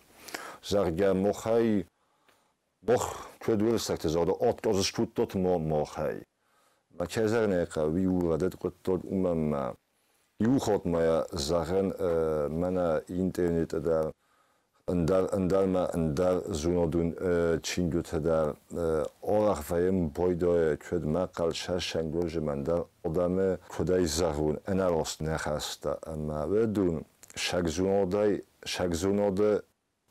Зӕгъгӕ, махӕй мах куыд уырыссӕгты загъд, отказ скодтат махӕй. Мӕ кӕй зӕгъын ӕй хъӕуы, уый у рӕдыд хъуыддаг, уымӕн ӕмӕ иу хатт ма йӕ зӕгъын, мӕнӕ интернеты дӕр ӕндӕр ӕндӕрмӕ ӕндӕр зонадон чингуытӕ дӕр арӕх вӕййӕм байдайы, куыд мӕхъхъӕл, сӕсӕн, гуырдзымӕ ӕндӕр адӕмы куыдӕй зӕгъон ӕнӕраст ныхӕстӕ ӕмӕ уыдон сӕгзонады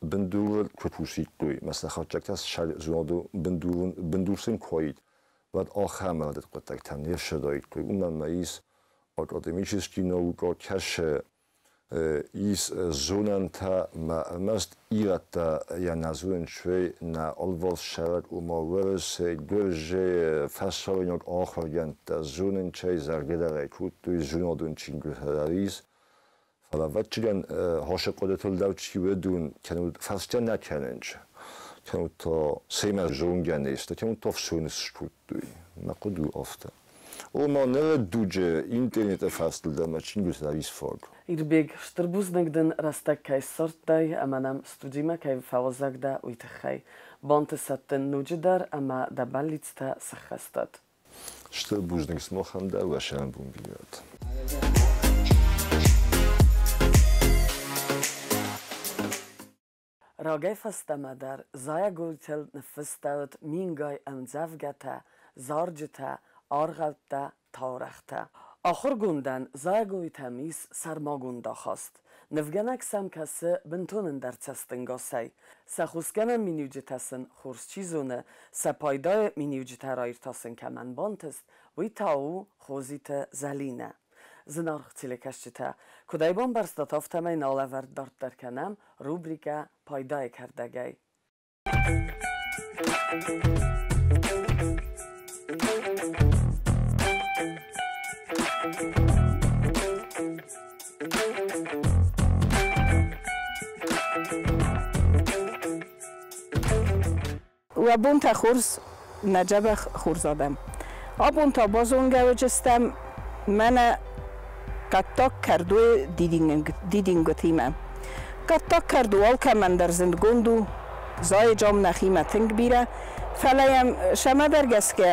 бындурыл куы кусиккой, мӕ сӕ хатдзӕгтӕ сӕгзонады бындур сын куы уаид, уӕд ахӕм рӕдыд хъуыддӕгтӕ не рцыдаиккой, уымӕн ӕмӕ ис академический наука, кӕсы ис зонӕнтӕ ӕмӕ ӕрмӕст ирӕттӕ йӕ нӕ зонынц, уый нӕ алыварс сӕрак, ома Уӕрӕсе, Гуырдзы, фӕсарӕйнаг ахуыргӕндтӕ зонынцӕй зӕрдӕдарӕй кодтой, зонадон чингуытӕ дӕр ис. Фӕлӕ ӕвӕццӕгӕн хосы хъуыдытыл дӕр чи уыдон, кӕнӕ фӕрстӕ нӕ кӕнынц, кӕнӕ та семӕ зонгӕ не сты, кӕнӕ та фсоны скодтой. Мӕ хъуыды у афтӕ. Ома ныры дуджы интернеты фӕрстыл дӕр ма чингуытӕ ис фаг. Ирбег, стыр бузныг дын, рӕстӕг кӕй ссардтай ӕмӕ нӕм студимӕ кӕй фӕуазӕг дӕ, уый тыххӕй. Бантысӕд дын ноджыдӕр ӕмӕ дӕ бӕллицтӕ сыххӕстӕд. Стыр бузныг сымахӕн дӕр, уӕ сӕрӕнбон бирӕт. Рагӕй фӕстӕмӕ дӕр зайӕгойтыл ныффыстӕуыд мингай ӕмдзӕвгӕтӕ, зарджытӕ, аргъӕуттӕ, таурӕгътӕ. Ахуыргондӕн зайӕгойтӕм ис сӕрмагонд ахаст. Нывгӕнӕг сӕм кӕсы бынтон ӕндӕр цӕстӕнгасӕй. Сӕ хосгӕнӕн миниуджытӕ сын хорз чи зоны, сӕ пайдайы миниуджытӕ раиртасын кӕмӕн бантыст, уый та у Хозиты Зӕлинӕ. Зынаргъ телекӕсджытӕ, куыд ӕй бамбӕрстат, афтӕмӕй нӕ алӕвӕрд дарддӕр кӕнӕм рубрикӕ «Пайдайы кӕрдӕгӕй». Уӕ бонтӕ хорз, нӕ дзӕбӕх хорз адӕм. Абон та базонгӕ уыдзыстӕм мӕнӕ хъӕддаг кӕрдойы дидингуытимӕ. Хъӕддаг кӕрдо алкӕмӕн дӕр зындгонд у, зайы джам нӕхимӕ тынг бирӕ, фӕлӕ йӕм цӕмӕдӕр гӕсгӕ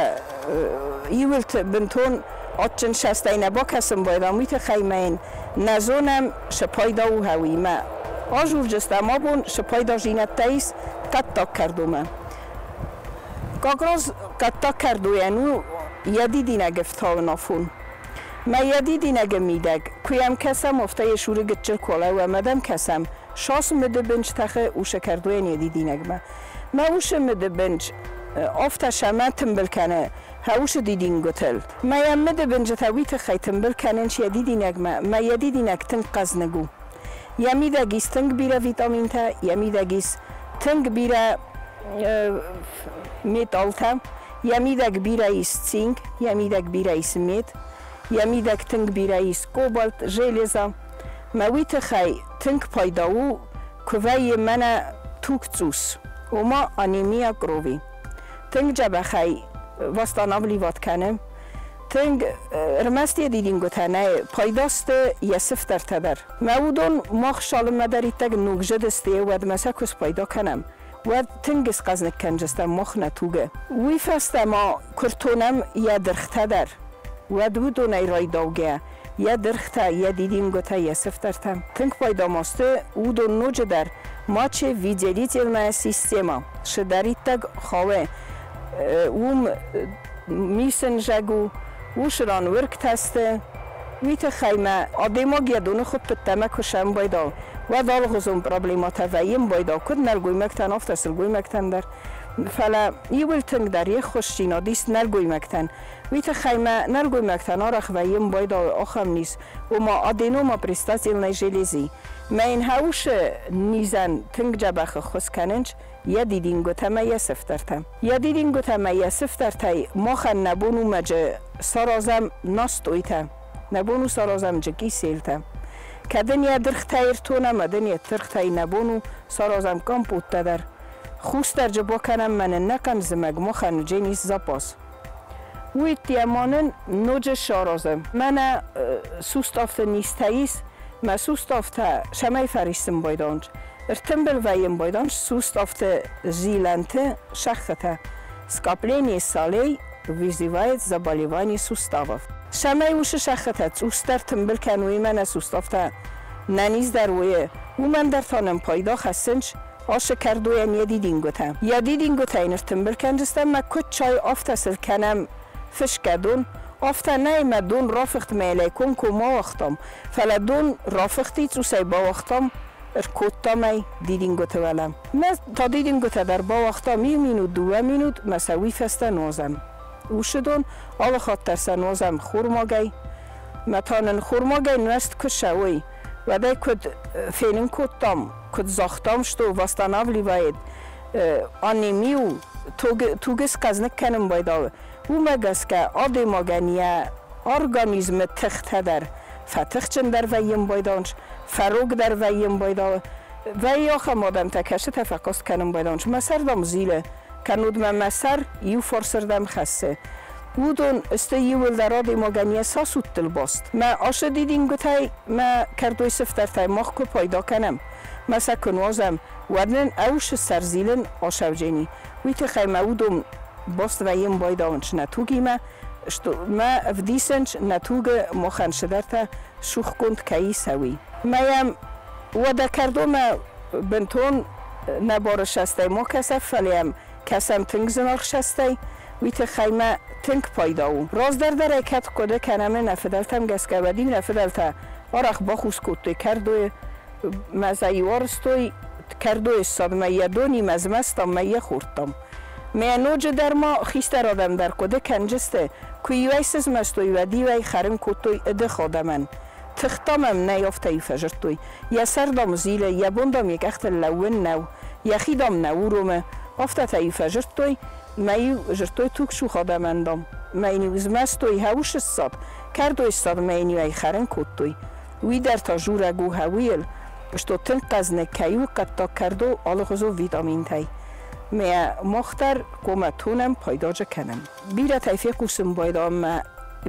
иуылты бынтон адджын састӕй нӕ бакӕсын байдам, уый тыххӕй ма йын нӕ зонӕм, цы пайда у уыимӕ. Ажурджыстӕм абон, цы пайдадзинӕдтӕ ис хъӕддаг кӕрдомӕ. Как раз хъӕддаг кӕрдойӕн у йӕ дидинӕг ӕфтауын афон. Мӕ йӕ дидинӕгы мидӕг, куы йӕм кӕсӕм, афтӕ йӕ цуры гыццыл куы алӕууӕм, ӕдӕм кӕсӕм, сас мыдыбындз тӕхы усы кӕрдойӕн йӕ дидинӕгмӕ. Мӕ усы мыдыбындз афтӕ сӕмӕ тымбыл кӕны хӕусы дидингуытыл. Мӕ йӕм мыдыбындзытӕ уый тыххӕй тымбыл кӕнынц йӕ дидинӕгмӕ, мӕ йӕ дидинӕг тынг хъӕзныг у. Йӕ мидӕг ис тынг бирӕ витаминтӕ, йӕ мидӕг ис тынг бирӕ металлтӕ, йӕ мидӕг бирӕ ис цинк, йӕ мидӕг бирӕ ис мед, йӕ мидӕг тынг бирӕ ис кобальт, железа. Мӕ уый тыххӕй тынг пайда у, куы вӕййы мӕнӕ тугцъус, ома анемия крови. Тынг дзӕбӕхӕй восстанавливать кӕны. Тынг ӕрмӕст йӕ дидингуытӕ нӕ пайда сты йӕ сыфтӕртӕ дӕр. Мӕ уыдон мах цалынмӕ дӕр иттӕг ногзыд сты, уӕдмӕ сӕ куы спайда кӕнӕм, уӕд тынг схъӕзныг кӕндзыстӕм мах нӕ тугы. Уый фӕстӕ ма куы ртонӕм йӕ дыргътӕ дӕр, уӕд уыдонӕй райдаугӕ йӕ дыргътӕ, йӕ дидингуытӕ, йӕ сыфтӕртӕ тынг пайда ма сты, уыдон ноджыдӕр мочевыделительная система цыдӕриддӕр хауы, уым мисынзӕг у, уыцы ран уыргтӕ сты. Уый тыххӕй мӕ адӕймаг йӕ доны хуыппытӕмӕ куы сӕмбайда, уӕд алыгъуызон проблемӕтӕ вӕййын байда, куыд нӕлгоймӕгтӕн, афтӕ сылгоймӕгтӕн дӕр. Фӕлӕ иуыл тынгдӕр йе ххуысдзинад ис нӕлгоймӕгтӕн. Уый тыххӕй мӕ нӕлгоймӕгтӕн арӕх вӕййын байда ахӕм низ, ома аденома предстательной железы. Мӕ йын хӕусы низӕн тынг дзӕбӕх ӕххуыс кӕнынц йӕ дидингуытӕ мӕ йӕ сыфтӕртӕ. Йӕ дидингуытӕ мӕ йӕ сыфтӕртӕй махӕн нӕ бон у мӕджы саразӕм настойтӕ, нӕ бон у саразӕм джыкъиселтӕ. Кӕд ын йӕ дыргътӕй ӕртонӕм, ӕд ын йӕ тыргътӕй нӕ бон у саразӕм компоттӕ дӕр. Хусдӕрджы бакӕнӕм мӕ нын нӕ хъӕн зымӕг махӕн уыдзӕнис запас. Уый ма нын ноджы саразӕм. Мӕнӕ суставты низтӕ ис, мӕ суставтӕ цӕмӕй фӕриссын байдауынц. Ӕртымбыл вӕййын байдауынц суставты зилӕнты сӕххытӕ. Скопление солей вызывает заболевание суставов. Цӕмӕй уыцы сӕххытӕ цъусдӕр тымбыл кӕной мӕнӕ суставтӕ нӕниздӕр уой, уымӕн дӕр та нын пайда хӕссынц ацы кӕрдойӕн йӕ дидингуытӕ. Йӕ дидингуытӕй ныртымбыл кӕндзыстӕм мӕ куыд чай, афтӕ сыл кӕнӕм фысгӕ дон, афтӕ нӕй мӕ дон рафыхт мӕлӕй комкоммӕ ауагътам, фӕлӕ дон рафыхти, цъусӕй бауагътам, ӕркодтам ӕй дидингуыты уӕлӕ. Мӕ та дидингуытӕ дӕр бауагътам иу минут, дыууӕ минут, мӕ сӕ уый фӕстӕ нуазӕм. Уыцы дон алы хатт дӕр сӕ нуазӕм хормагӕй. Мӕ та нын хормагӕй нуӕзт куы ссӕуой, уӕд ӕй куыд фенын кодтам, куыд загътам, что восстанавливает анемию, тугы схъӕзныг кӕнын байдауы. Уымӕ гӕсгӕ адӕймагӕн йӕ организмы тыхтӕ дӕр фӕтыхджындӕр вӕййын байдауынц, фӕрогдӕр вӕййын байдауы. Вӕййы ахӕм адӕмтӕ, кӕцытӕ фӕхъаст кӕнын байдауынц. Мӕ сӕр, дам, зилы, кӕннод мӕ мӕ сӕр иу фарсырдӕм хӕссы. Уыдон сты иууылдӕр адӕймагӕн йӕ сосудтыл баст. Мӕ ашы дидингуытӕй, мӕ кӕрдойы сыфтӕртӕй мах куы пайда кӕнӕм, мӕ сӕ куы нуазӕм, уӕд нын ӕусы сӕрзилын асӕвджени. Уый тыххӕй мӕ уыдон баст вӕййын байдауынц нӕ тугимӕ, мӕ ӕвдисынц, нӕ тугы махӕн цыдӕртӕ сухгонд кӕй цӕуй. Мӕ йӕм уӕдӕ кӕрдомӕ бынтон нӕ бары састӕй ма кӕсӕ, фӕлӕ йӕм кӕсӕм тынг зынаргъ састӕй, уый тыххӕй мӕ тынг пайда у. Раздӕр дӕр ӕй кӕд хъуыды кӕнӕм нӕ фыдӕлтӕм гӕсгӕ, уӕд-иу нӕ фыдӕлтӕ арӕх бахус кодтой кӕрдойы, мӕ дзы-иу арызтой кӕрдойы ссадмӕ йӕ донимӕ змӕстам мӕ йӕ хордтам. Мӕ ноджыдӕр ма хистӕр адӕм дӕр хъуыды кӕнджысты, куы-иу ӕй сызмӕстой, уӕд-иу ӕй хӕрын кодтой ӕдых адӕмӕн. Тыхтам ӕм нӕй, афтӕ-иу фӕзырдтой. Йӕ сӕр, дам, зилы, йӕ бон, дам, йӕ къӕхтыл лӕууын нӕу, йӕхи, дам, нӕ уромы. Афтӕтӕ-иу фӕзырдтой, мӕ-иу зырдтой тугсух адӕмӕн, дам. Мӕ йын-иу змӕстой хӕусы ссад, кӕрдойы ссад мӕ йын-иу ӕй хӕрын кодтой. Уый дӕр та журӕг у хӕуыйыл, что тынг хъӕзныг кӕй у хъӕддаг кӕрдо алыгъуызон витаминтӕй. Мӕ мах дӕр хъуамӕ тонӕм, пайдаджы кӕнӕм. Бирӕтӕй фехъусын байдам мӕ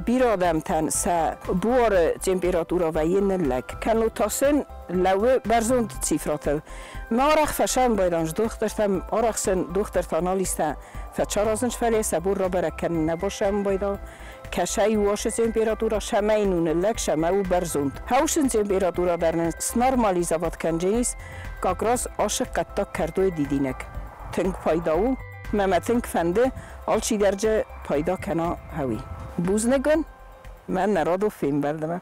бирӕ адӕмтӕн сӕ буары температурӕ вӕййы ныллӕг. Кӕннод та сын лӕууы бӕрзонд цифратыл. Мӕ арӕх фӕсӕмбӕлӕн дохтыртӕм, арӕх сын дохтырты анализтӕ фӕчаразынц, фӕлӕ сӕ бон рабӕрӕг кӕнын нӕ басӕмбайда. Кӕсӕй у ашы температурӕ, сӕмӕ йын у ныллӕг, сӕмӕ у бӕрзонд. Хӕусын температурӕ дӕр нын снормализовать кӕндженис, как раз ашы хъӕддаг кӕрдойы дидинӕг. Тынг пайда у, мӕ мӕ тынг фӕнды, алчидӕр дзы пайда кӕна хӕуи. Бузныг уын, мӕн нӕ радов фембӕлдмӕ.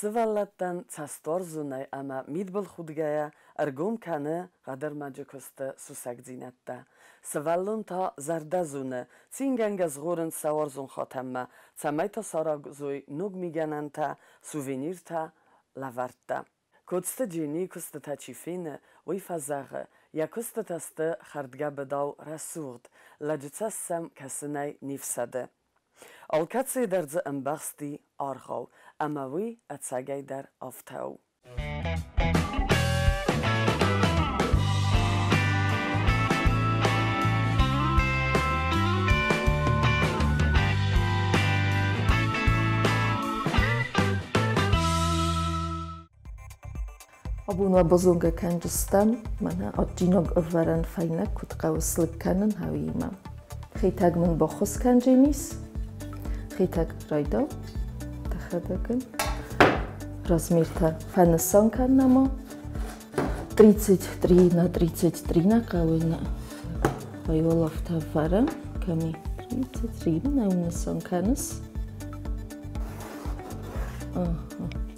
Сывӕллӕттӕн цӕстуарзонӕй ӕмӕ мидбылхудгӕйӕ ӕргом кӕны хъӕдӕрмӕджы куысты сусӕгдзинӕдтӕ. Сывӕллон та зӕрдӕ зоны, цингӕнгӕ згъорынц сӕ уарзон хатӕнмӕ, цӕмӕй та саразой ног мигӕнӕнтӕ, сувениртӕ, лӕвӕрттӕ. Коцты Дженийы куыстытӕ чи фены, уый фӕзӕгъы, йӕ куыстытӕ сты хӕрдгӕбыдау рӕсугъд, лӕджы цӕст сӕм кӕсынӕй не фсӕды. Алкӕцыйы дӕр дзы ӕмбӕхсти аргъау, ӕмӕ уый ӕцӕгӕй дӕр афтӕ у. Абон уӕ базонгӕ кӕнджыстӕм, мӕнӕ адджинаг ӕвӕрӕн фӕйнӕг куыд хъӕуы слыг кӕнын хӕуимӕ. Хетӕг мын баххуыс кӕндженис. Хетӕг райдау дӕхӕдӕгын. Размертӕ фӕнысан кӕнӕма. 33 на 33 нӕ хъӕуы нӕ. Байуал афтӕ ӕвӕрӕм, кӕми 33 нӕ нысан кӕныс.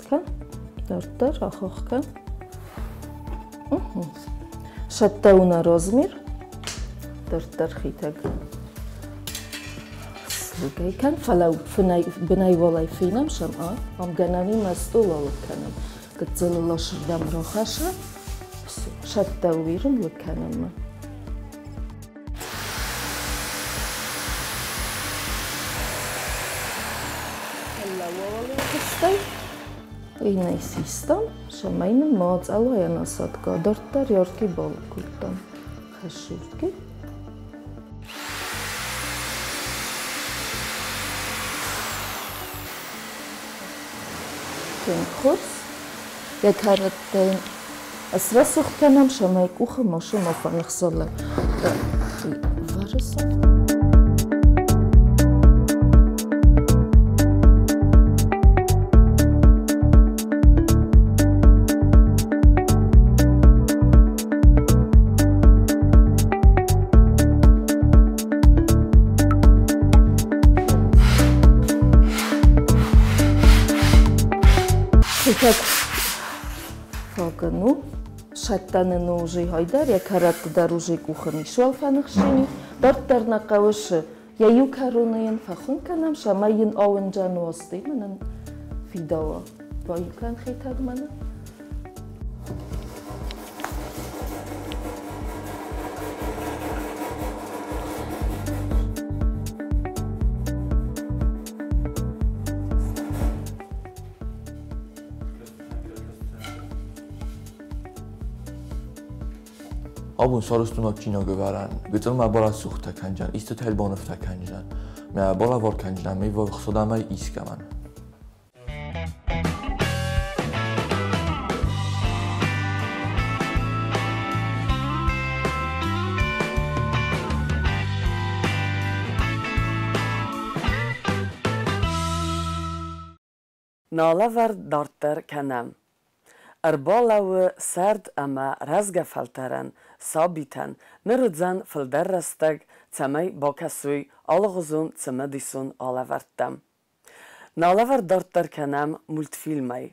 Кӕн, дарддӕр ахох кӕн. Сӕттӕ у нӕ размер. Дарддӕр хитӕг слыгӕй кӕн, фӕлӕ бынӕй уӕлӕй фенӕм сӕм, а ам гӕнӕнимӕ стъол алыг кӕнӕм. Гыццыл ласырдӕм рахӕсса, сӕттӕ уирын лыг кӕнынмӕ. Куыстӕй иннӕ систам, сӕмӕй нын мацъалайӕн асадка, дарддӕр ярки балыг кодтам. Хӕссуртки. Тынг хорз. Йӕ кӕрӕттӕ йын срӕсугъд кӕнӕм, сӕмӕй къухы мосы ма фӕныхсӕлы. Вӕрысы. Хетӕг фӕкӕну, сӕттӕны ножи хайдӕр, йӕ кӕрӕтты дӕр уже къухы нисуал фӕныхсини. Дарддӕр нӕ хъӕуы йӕ иу кӕроны йын фӕхуын кӕнӕм, сӕмӕй йын ауынджа нуӕзтимӕ нын фидауа. Баиу кӕн Хетӕг мӕнӕ. Абон сарӕзтон адджинаг ӕвӕрӕн, гыццыл ма барӕсугъдтӕ кӕнджан, исты бонывтӕ кӕнджан, мӕ балӕвар кӕнджан ме ввахс адӕмӕй искӕмӕн. Нӕ алӕвӕрд дарддӕр кӕнӕм. Ӕрбалӕууы сӕрд ӕмӕ рӕзгӕ фӕлтӕрӕн, сабитӕн ныр уыдзӕн фылдӕр рӕстӕг, цӕмӕй бакӕсой алыгъуызон цымыдисон алӕвӕрдтӕм. Нӕ алӕвӕрд дарддӕр кӕнӕм мультфильмӕй.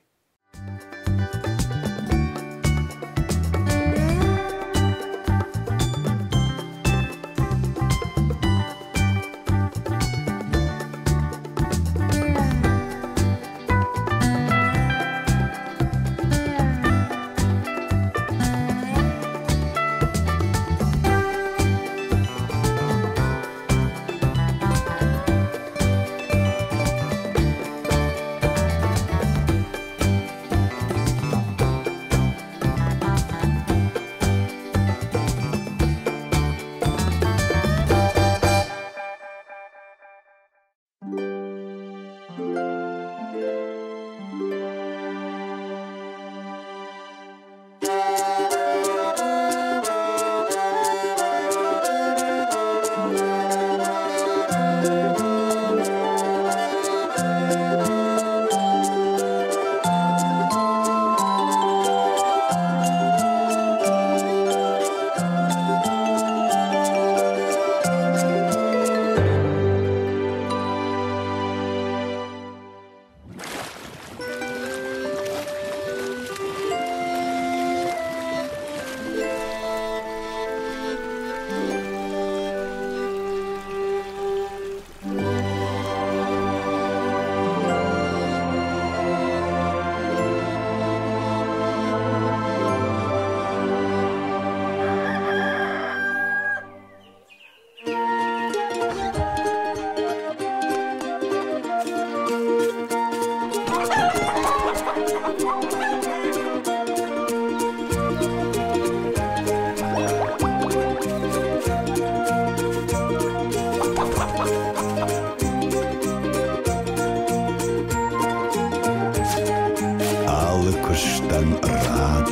Алы куыстӕн рад.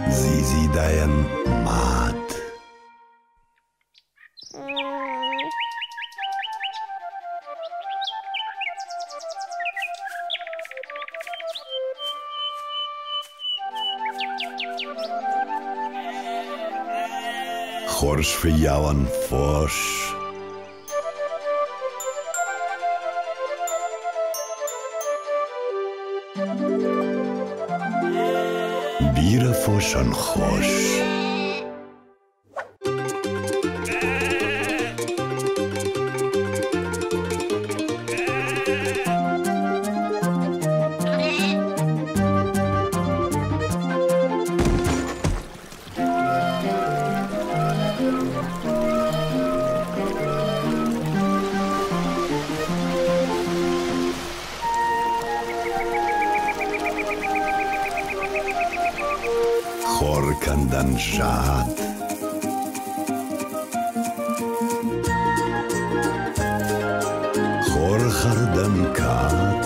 Дзидзидайӕн мад. Хорз фыййауӕн фос. Бирӕ фосӕн хос. Хор кӕндӕн зад. Хор хӕрдӕн кад.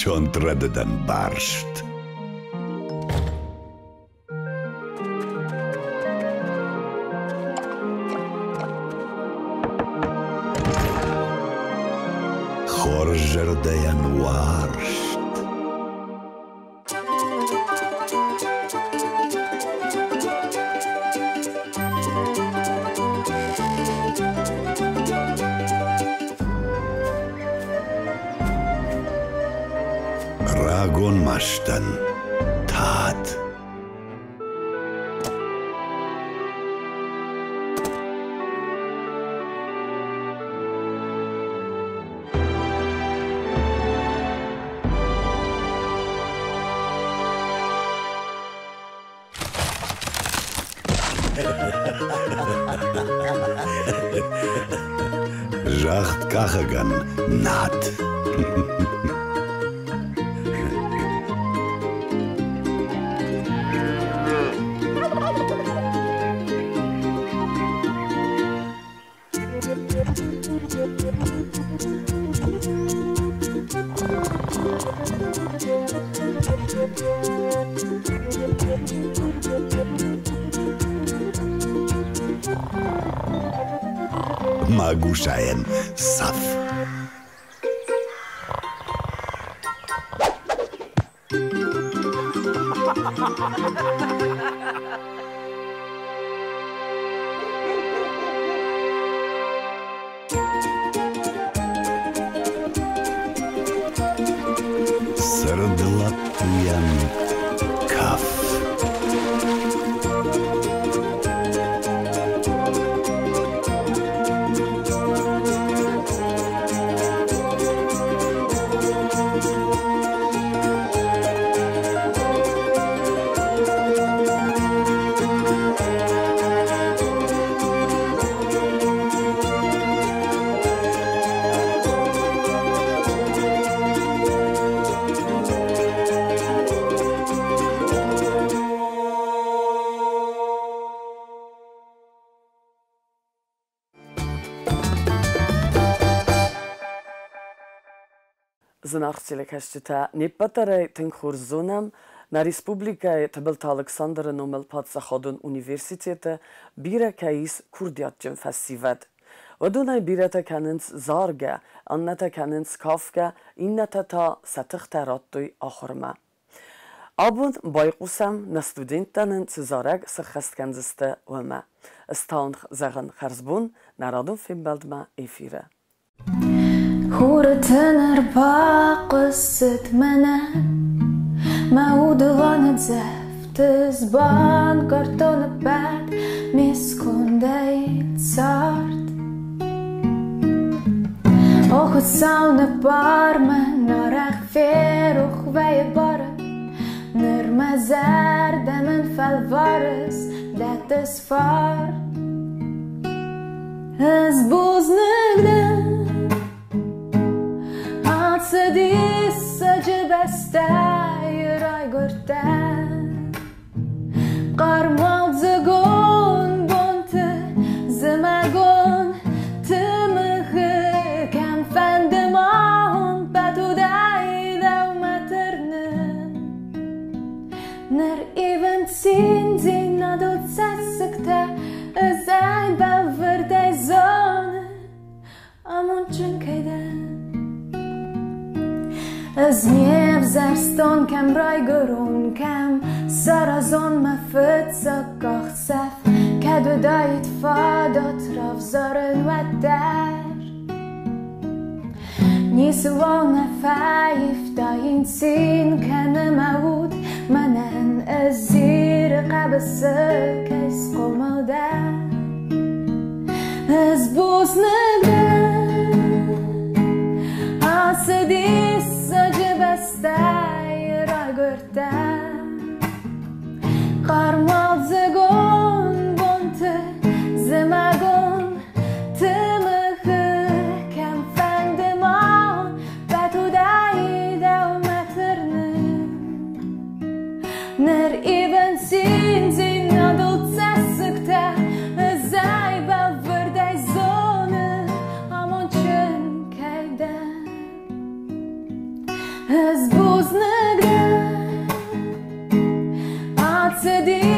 Сонт рӕдыдӕн барст. Хорз зӕрдӕйӕн уарзт. Рагон мастӕн тад. Загъдкъахӕгӕн над. Магусайӕн цӕф. Цырд лӕппуйӕн кӕф. Зынаргъ телекӕсджытӕ, не ппӕт дӕр ӕй тынг хорз зонӕм, нӕ республикӕйы Тыбылты Алыксандры номыл паддзахадон университеты бирӕ кӕй ис курдиатджын фӕсивӕд. Уыдонӕй бирӕтӕ кӕнынц заргӕ, аннӕтӕ кӕнынц кафгӕ, иннӕтӕ та сӕ тыхтӕ радтой ахуырмӕ. Абон байхъусӕм, нӕ студенттӕ нын цы зарӕг сыххӕст кӕндзысты, уымӕ. Ӕз та уын зӕгъын хӕрзбон, нӕ радон фембӕлдмӕ эфиры. Хуры тын ӕрбахъуызыд мӕнӕн, Мӕ удыл аныдзӕвд, ысбанкъардтон ӕппӕт ме скондӕй цард. О Хуыцау, ныббар мӕн, арӕх ферох вӕййы бары, Ныр мӕ зӕрдӕ мын фӕлварыс, дӕттыс фарн. Ӕз бузныг дӕн, ацы диссаджы бӕстӕйы райгуырдтӕн. Хъарм уалдзыгон бонты, зымӕгон тымыгъы, кӕмфӕнды ма уон, пӕтудӕй дӕумӕ тырнын. Ныр ивын циндзинадыл цӕссыгтӕ, ӕз ӕй бӕлвырдӕй зонын, амондджын кӕй дӕн. Ӕз не взӕрстон, кӕм райгуырон, кӕм саразон мӕ фыццаг къахдзӕф, кӕд уыдаид фадат равзарын уӕддӕр. Ницыуал нӕ фӕивтаин, цин кӕны мӕ уд, мӕнӕн ӕз Иры хъӕбысы кӕй схъомыл дӕн. Ӕз бузныг дӕн, ацы диссаджы бӕстӕйы райгуырдтӕн. Хъарм уалдзыгон бонты, зымӕгон тымыгъы, кӕмфӕнды ма уон, пӕтудӕй дӕумӕ тырнын. Ныр ивын циндзинадыл цӕссыгтӕ, Цыди.